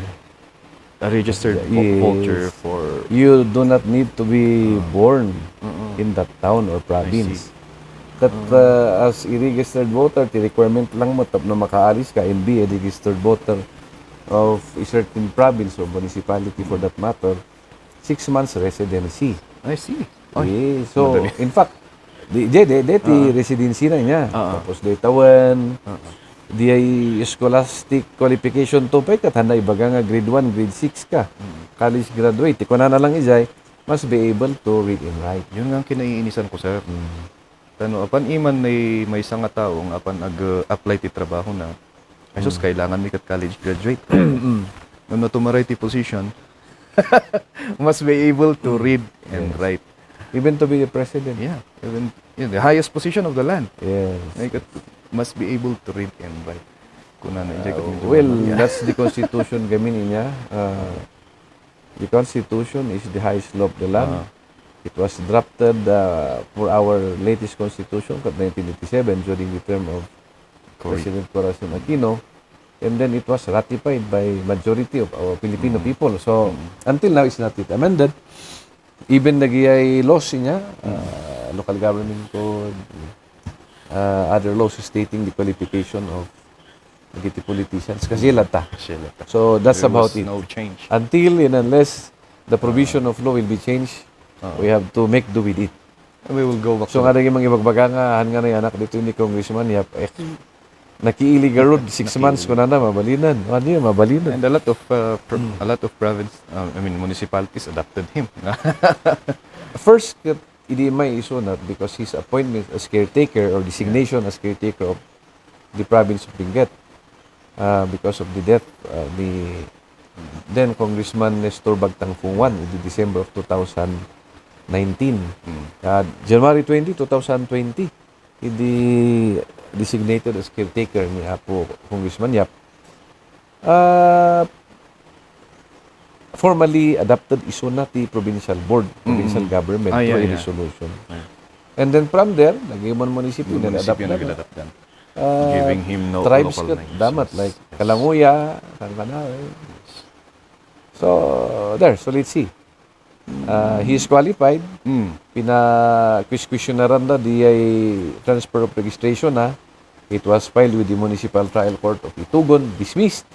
S1: A registered
S2: Yes.
S1: voter for...
S2: You do not need to be born in that town or province. That as a registered voter, the requirement lang mo na makaalis ka and be a registered voter of a certain province or municipality for that matter, 6 months residency.
S1: I see.
S2: Okay. So,
S1: madali.
S2: in fact, di residency na niya. Tapos di tawan, di ay scholastic qualification to pa kat handa ibaga nga grade 1, grade 6 ka. College graduate. Kung na lang ijay, must be able to read and write.
S1: Yun nga ang kinaiinisan ko, sir. Tano, apan iman may isang nga taong apan apply ti trabaho na. Ay sus, kailangan mi kat college graduate. Nung natumaray ti position, must be able to read and write.
S2: Even to be the president.
S1: Yeah, even the highest position of the land.
S2: Yes.
S1: Must be able to read and write.
S2: Well, that's the constitution gamin niya. The constitution is the highest law of the land. It was drafted for our latest constitution, 1987, during the term of President Corazon Aquino. And then it was ratified by majority of our Filipino people. So, until now, it's not yet amended. Even nagiyay laws niya, local government code, other laws stating the qualification of the politicians. Kasi lata. So, that's
S1: There
S2: about
S1: was
S2: it.
S1: no change.
S2: Until and unless the provision of law will be changed, we have to make do with it.
S1: We will go back
S2: So,
S1: to
S2: nga naging mga ibagbaga nga, nga na anak dito ni Congressman, nakiiligarod 6 months ko na mabalinan. Ano yun, mabalinan.
S1: and a lot of province, municipalities adopted him.
S2: First, hindi may isunat because his appointment as caretaker or designation as caretaker of the province of Benguet. because of the death ni then Congressman Maestro Bagtangfunguan in December of 2019. January 20, 2020, hindi designated as caretaker ni Apo Congressman Yap. Formally adopted iso na ti provincial board, provincial government through a resolution. And then from there, nag-iwan munisipyo na adapt na.
S1: nag-adapt giving him no
S2: tribes
S1: local
S2: kat
S1: names.
S2: damat
S1: Yes.
S2: like Kalanguya, Kankanaey. So there, so let's see. He is qualified. Pina-question na di ay transfer of registration na. It was filed with the Municipal Trial Court of Itugon, dismissed.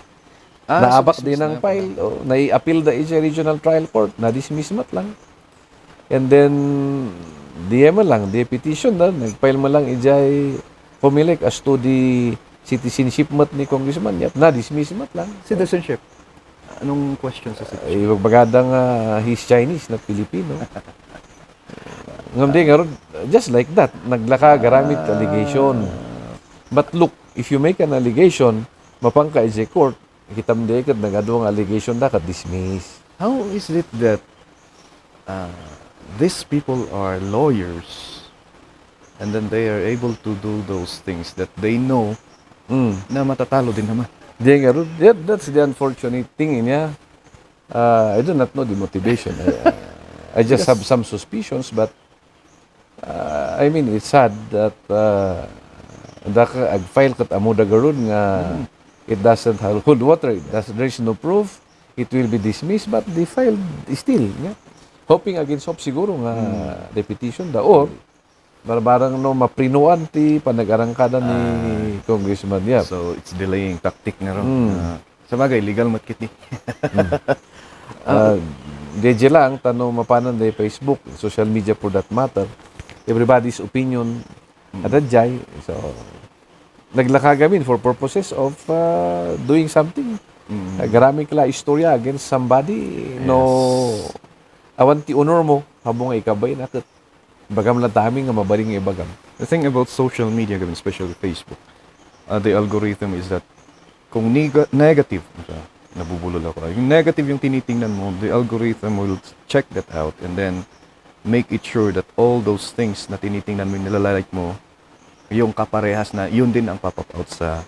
S2: Naabak
S1: so
S2: din
S1: dismissed
S2: ang
S1: na
S2: file. Nai-appeal da sa Regional Trial Court. Na-dismiss mat lang. And then, DM lang, the petition na, nag-file mo lang ijay pumilik as to the citizenship mat ni Congressman Yap. Na-dismiss mat lang.
S1: Citizenship. Anong question sa citizenship?
S2: Bagbagadang he's Chinese, not Filipino. Ngamdi nga ron, just like that, naglaka garamit allegation. But look, if you make an allegation, mapangka ijay court, kitamde kat nagadong allegation da kat dismiss.
S1: How is it that these people are lawyers and then they are able to do those things that they know na matatalo din naman?
S2: Di nga ron, that's the unfortunate thing niya. I do not know the motivation. I just have some suspicions, but I mean, it's sad that ag-file kat amo da garon nga it doesn't hold water. There's no proof. It will be dismissed, but the file is still. Yeah? Hoping against hope siguro nga repetition da or barang no maprinuan ti panag-arangkada ni Congressman Yap.
S1: So, it's delaying tactic na ron. Sa bagay, legal matkit ni.
S2: DJ lang, tanong mapanan na Facebook, social media for that matter, everybody's opinion adadjay. So, naglaka gamin for purposes of doing something. Garami kala istorya against somebody. No, awan ti honor mo, habang ikabay nakit. Bagam lang taming nga mabaling ibagam.
S1: The thing about social media, especially Facebook, the algorithm is that kung negative, nabubulol ako, yung negative yung tinitingnan mo, the algorithm will check that out and then make it sure that all those things na tinitingnan mo, nilalike mo, yung kaparehas na yun din ang pop-up out sa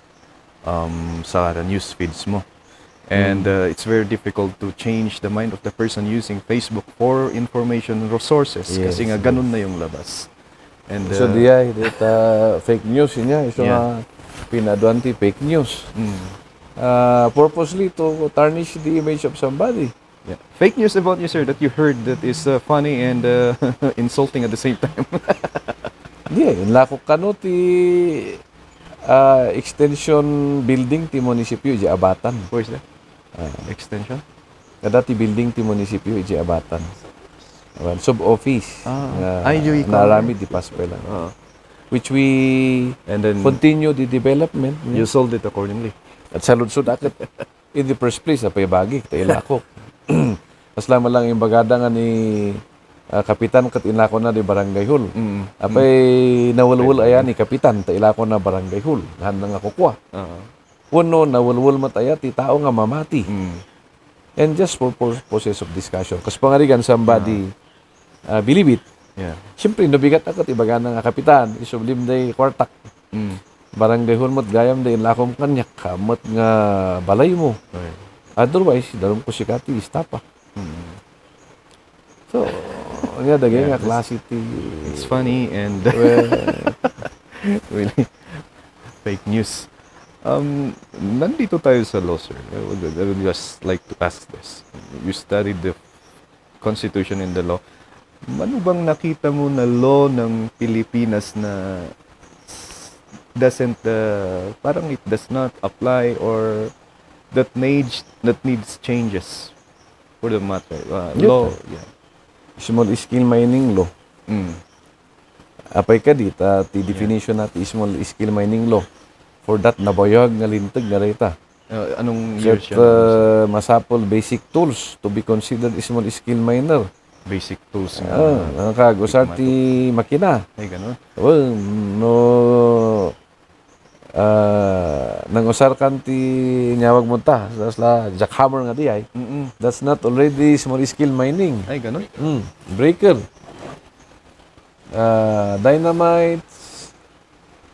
S1: news feeds mo. And it's very difficult to change the mind of the person using Facebook for information resources kasi nga ganun na yung labas. And
S2: So diay data fake news niya, iso nga pinaduanti fake news. Purposely to tarnish the image of somebody.
S1: fake news about you, sir, that you heard that is funny and insulting at the same time.
S2: Lakok kano ti extension building ti munisipyo di Abatan.
S1: Where's that? Extension?
S2: Dati building ti munisipyo di Abatan. Sub-office. Narami di Paspela. Which we
S1: And then
S2: continue the development.
S1: you sold it accordingly.
S2: At sa lunsod akit, in the first place, apay bagi, tayo lakok. Aslama lang yung bagada nga ni Kapitan kat inako na di Barangay Hall. Apay nawalwal ayan ni Kapitan, ta ilako na Barangay Hall. Lahan nga kukwa. Uno, nawalwal mataya, ti tao nga mamati. And just for purposes of discussion. Kasi pangarigan, somebody believe it. Siyempre, nabigat ako, ibagana nga Kapitan, isublim day kwartak. Barangay Hall mo't gayam day lakom kanyak, kamot nga balay mo. Otherwise, darum ko si Kati, istapa. So, nga dagay nga klase ti
S1: It's funny and really fake news. Nandito tayo sa law, sir. I would just like to ask this. You studied the Constitution and the law. Ano bang nakita mo na law ng Pilipinas na parang it does not apply or that needs changes for the matter? Law,
S2: small scale mining law. Apay ka dita, ti definition natin small scale mining law. For that, nabayag nga lintag na rita.
S1: Anong year
S2: That
S1: siya?
S2: masapol basic tools to be considered small scale miner.
S1: Basic tools nga.
S2: Nakagusar ti makina.
S1: Ay, gano'n.
S2: Well, no nang usar kan ti nyawag mo ta, jackhammer nga di ay. That's not already small scale mining.
S1: Ay, ganun.
S2: Breaker. Dynamite.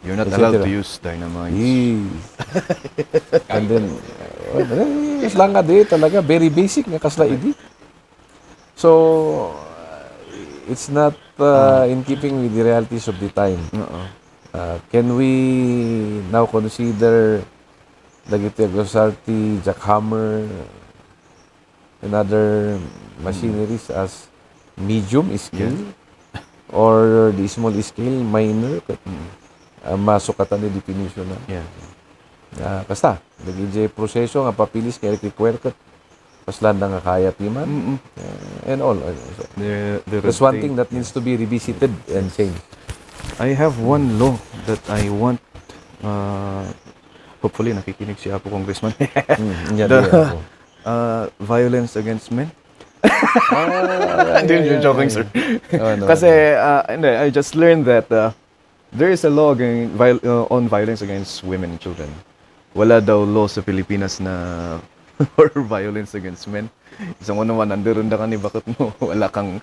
S1: You're not
S2: Et
S1: allowed
S2: cetera.
S1: to use dynamite.
S2: Yes. And then, lang nga di talaga, very basic nga kasla idi. So, it's not in keeping with the realities of the time. Can we now consider dagiti agusarti, jackhammer, and other machineries as medium scale or the small scale minor? Masukatan ni definition na. Kasta, dagiti proseso nga papilis kay require kat paslan nga kaya piman and all. So, there's one thing that needs to be revisited and changed.
S1: I have one law that I want, hopefully nakikinig si Apo Congressman. Violence against men. Hindi, joking, sir. Kasi, hindi, I just learned that there is a law on violence against women and children. Wala daw law sa Pilipinas na or violence against men. Isang mo naman, nandiron na ka ni bakit mo, wala kang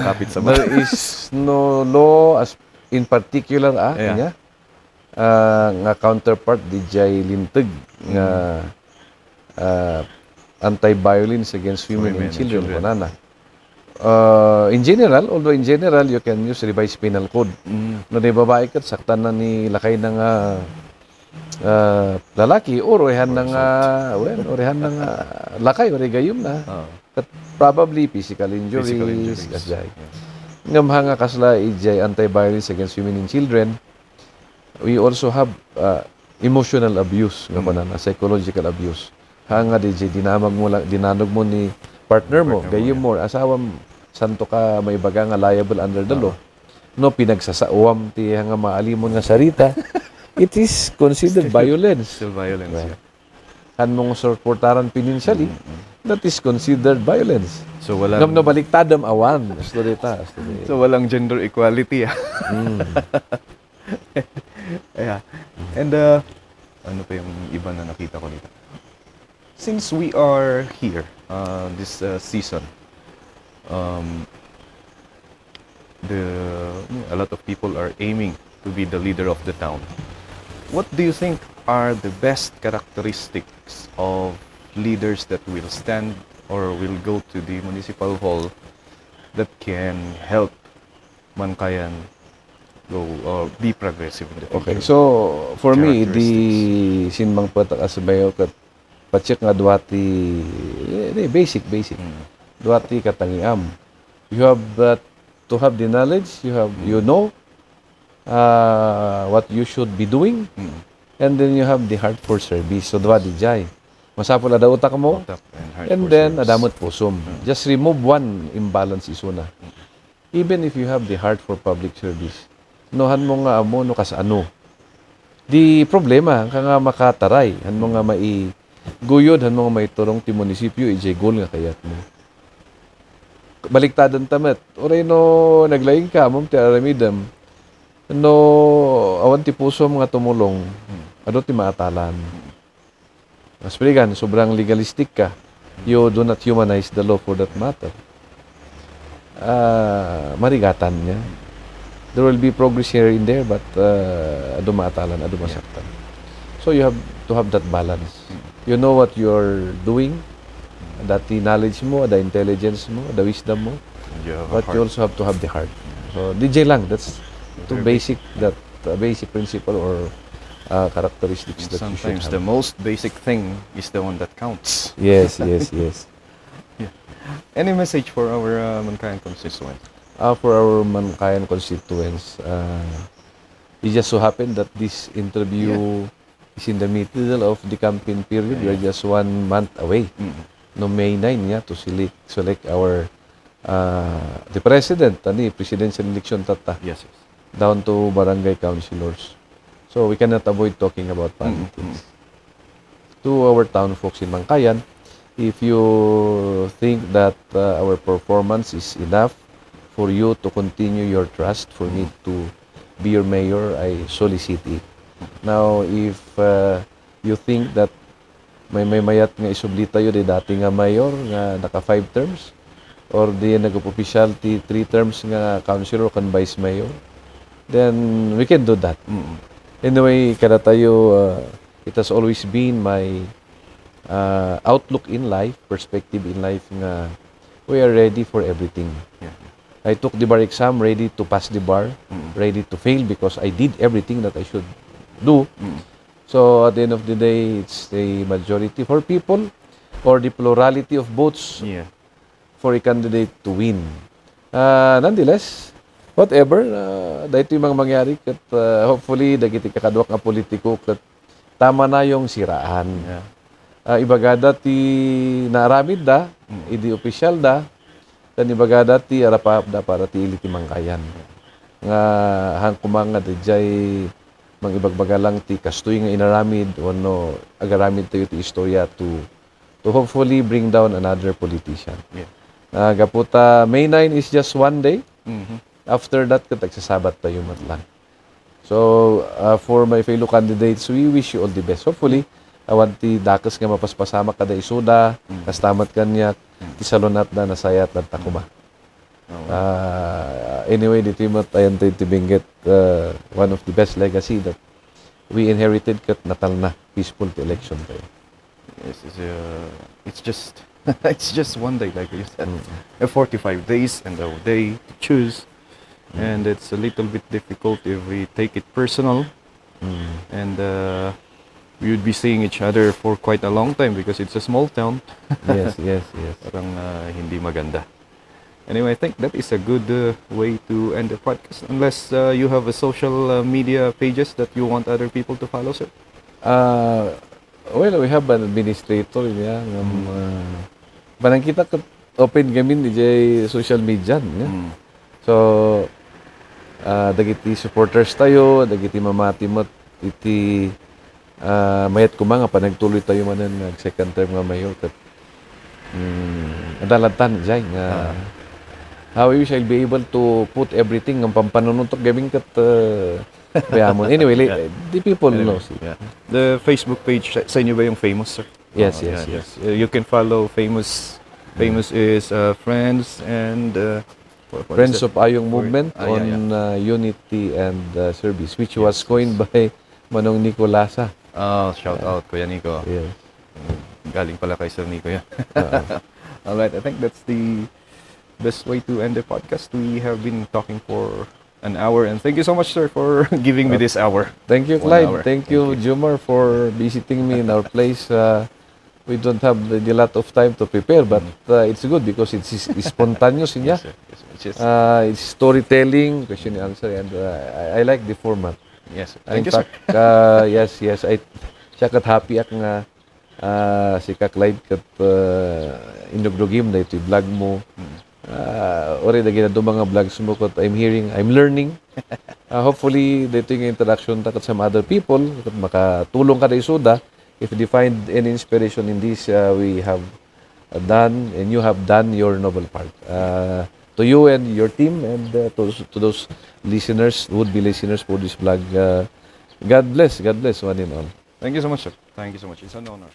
S1: kapit sa bahay.
S2: There is no law as in particular nga counterpart di jay linteg nga anti-violence against women and children. Kunana. In general, although in general you can use revised penal code. No di babae kat saktan na ni lakay ng lalaki or orehan ng lakay or gayum na. Probably physical injuries. Ngam hanga kasla ijay anti-violence against women and children. We also have emotional abuse, psychological abuse. Hanga DJ dinanog mo ni partner mo, gayum mo, asawam santo ka may baga nga liable under the law. No pinagsasawam ti hanga maalimon nga sarita. It is considered violence.
S1: Still violence.
S2: Right. Han mong supportaran financially, that is considered violence.
S1: So walang
S2: ngam nabaliktadam awan.
S1: So walang gender equality. Yeah. And ano pa yung iba na nakita ko dito? Since we are here this season, a lot of people are aiming to be the leader of the town. What do you think are the best characteristics of leaders that will stand or will go to the municipal hall that can help Mankayan go or be progressive in the future?
S2: Okay, so for me, the sinmang patakasabayo kat pacheck nga duwati basic. Duwati katangiam. You have to have the knowledge, you know what you should be doing, and then you have the heart for service. So duwa di jay. Masapol ada utak mo, and then adamot pusum. Just remove one imbalance isuna. Even if you have the heart for public service, nohan mo nga amo no kas ano. Di problema ka nga makataray, han mo nga guyod, han mo nga maiturong ti munisipyo ijay goal nga kayat mo. Baliktadan tamet. Oray no naglaing ka mo ti aramidam. No awan ti puso nga tumulong. Ado ti maatalan. Mas piligan, sobrang legalistic ka. You do not humanize the law for that matter. Marigatan niya. There will be progress here and there, but ado maatalan, ado masaktan. So you have to have that balance. You know what you're doing, that the knowledge mo, the intelligence mo, the wisdom mo, but you also have to have the heart. So DJ lang, that's too basic, that basic principle or characteristics that you should
S1: sometimes
S2: have.
S1: the most basic thing is the one that counts.
S2: Yes.
S1: Any message for our Mankayan constituents?
S2: For our Mankayan constituents, it just so happened that this interview is in the middle of the campaign period. We are just 1 month away. No May 9 to select our the president, presidential election tata.
S1: Yes.
S2: Down to barangay councilors. So we cannot avoid talking about politics. To our town folks in Mankayan, if you think that our performance is enough for you to continue your trust for me to be your mayor, I solicit it. Now, if you think that may mayat nga isubli tayo di dati nga mayor nga naka 5 terms or di nag-official ti 3 terms nga councilor kan vice mayor, then we can do that. Anyway, kada tayo, it has always been my outlook in life, perspective in life nga we are ready for everything.
S1: Yeah.
S2: I took the bar exam ready to pass the bar, ready to fail because I did everything that I should do. So at the end of the day, it's the majority for people or the plurality of votes
S1: Yeah.
S2: for a candidate to win. Nonetheless, whatever, dahito yung mga mangyari kat hopefully dagiti kakadwak nga politiko kat tama na yung siraan.
S1: Yeah.
S2: Ibagada ti naaramid da, idi opisyal da, dan ibagada ti arapap da para ti ili ti Mankayan. Nga hang kumanga da jay mang ibagbagalang ti kastoy nga inaramid o no agaramid tayo ti istorya to hopefully bring down another politician.
S1: Yeah.
S2: Gaputa, May 9 is just one day.
S1: Mhm.
S2: After that, katagsasabat tayo matlang. So, for my fellow candidates, we wish you all the best. Hopefully, awan ti dakas nga mapaspasama kada isuda, kastamat kanyak, ti salonat na nasayat at takuma. Anyway, dito yung matayan tayo tibinggit one of the best legacy that we inherited kat natal na peaceful ti election tayo.
S1: Yes, it's just it's just one day, like you said. 45 days and a day to choose, and it's a little bit difficult if we take it personal, and we would be seeing each other for quite a long time because it's a small town.
S2: Yes.
S1: Parang hindi maganda. Anyway, I think that is a good way to end the podcast. Unless you have a social media pages that you want other people to follow, sir.
S2: Well, we have an administrator niya. Parang kita open gamin di jay social media niya. So, dagiti supporters tayo, dagiti mamati mo iti mayat kumanga pa nagtuloy tayo manan nag second term nga mayor kat adalatan jay nga how I wish I'll be able to put everything ng pampanununtok gabing kat bayamon. Anyway, the people know.
S1: Yeah. The Facebook page sa inyo ba yung famous, sir?
S2: Yes.
S1: You can follow famous. Famous is Friends and what
S2: Friends
S1: is it?
S2: of Ayong movement
S1: Yeah.
S2: on unity and service, which was coined by Manong Nicolasa.
S1: Shout out Kuya Nico.
S2: Yes.
S1: Galing pala kay Sir Nico yan. Alright, I think that's the best way to end the podcast. We have been talking for an hour, and thank you so much, sir, for giving me this hour.
S2: Thank you,
S1: 1
S2: Clyde.
S1: hour.
S2: Thank you, Jumar, for visiting me in our place. We don't have a lot of time to prepare, but it's good because it's spontaneous niya.
S1: Yes, sir. Yes, which is-
S2: It's storytelling, question and answer, and I like the format.
S1: yes, sir.
S2: In
S1: Thank you, sir.
S2: fact, yes. Siya kat happy ak nga si Kak Clyde kat inugdugim na ito vlog mo. Ori dagi na do mga vlogs mo kat I'm learning. Hopefully dito yung interaction ta kat sa other people kat makatulong ka na isuda. If you find any inspiration in this, we have done and you have done your noble part. To you and your team and to those listeners, would-be listeners for this vlog, God bless one and all.
S1: Thank you so much, sir. Thank you so much. It's an honor.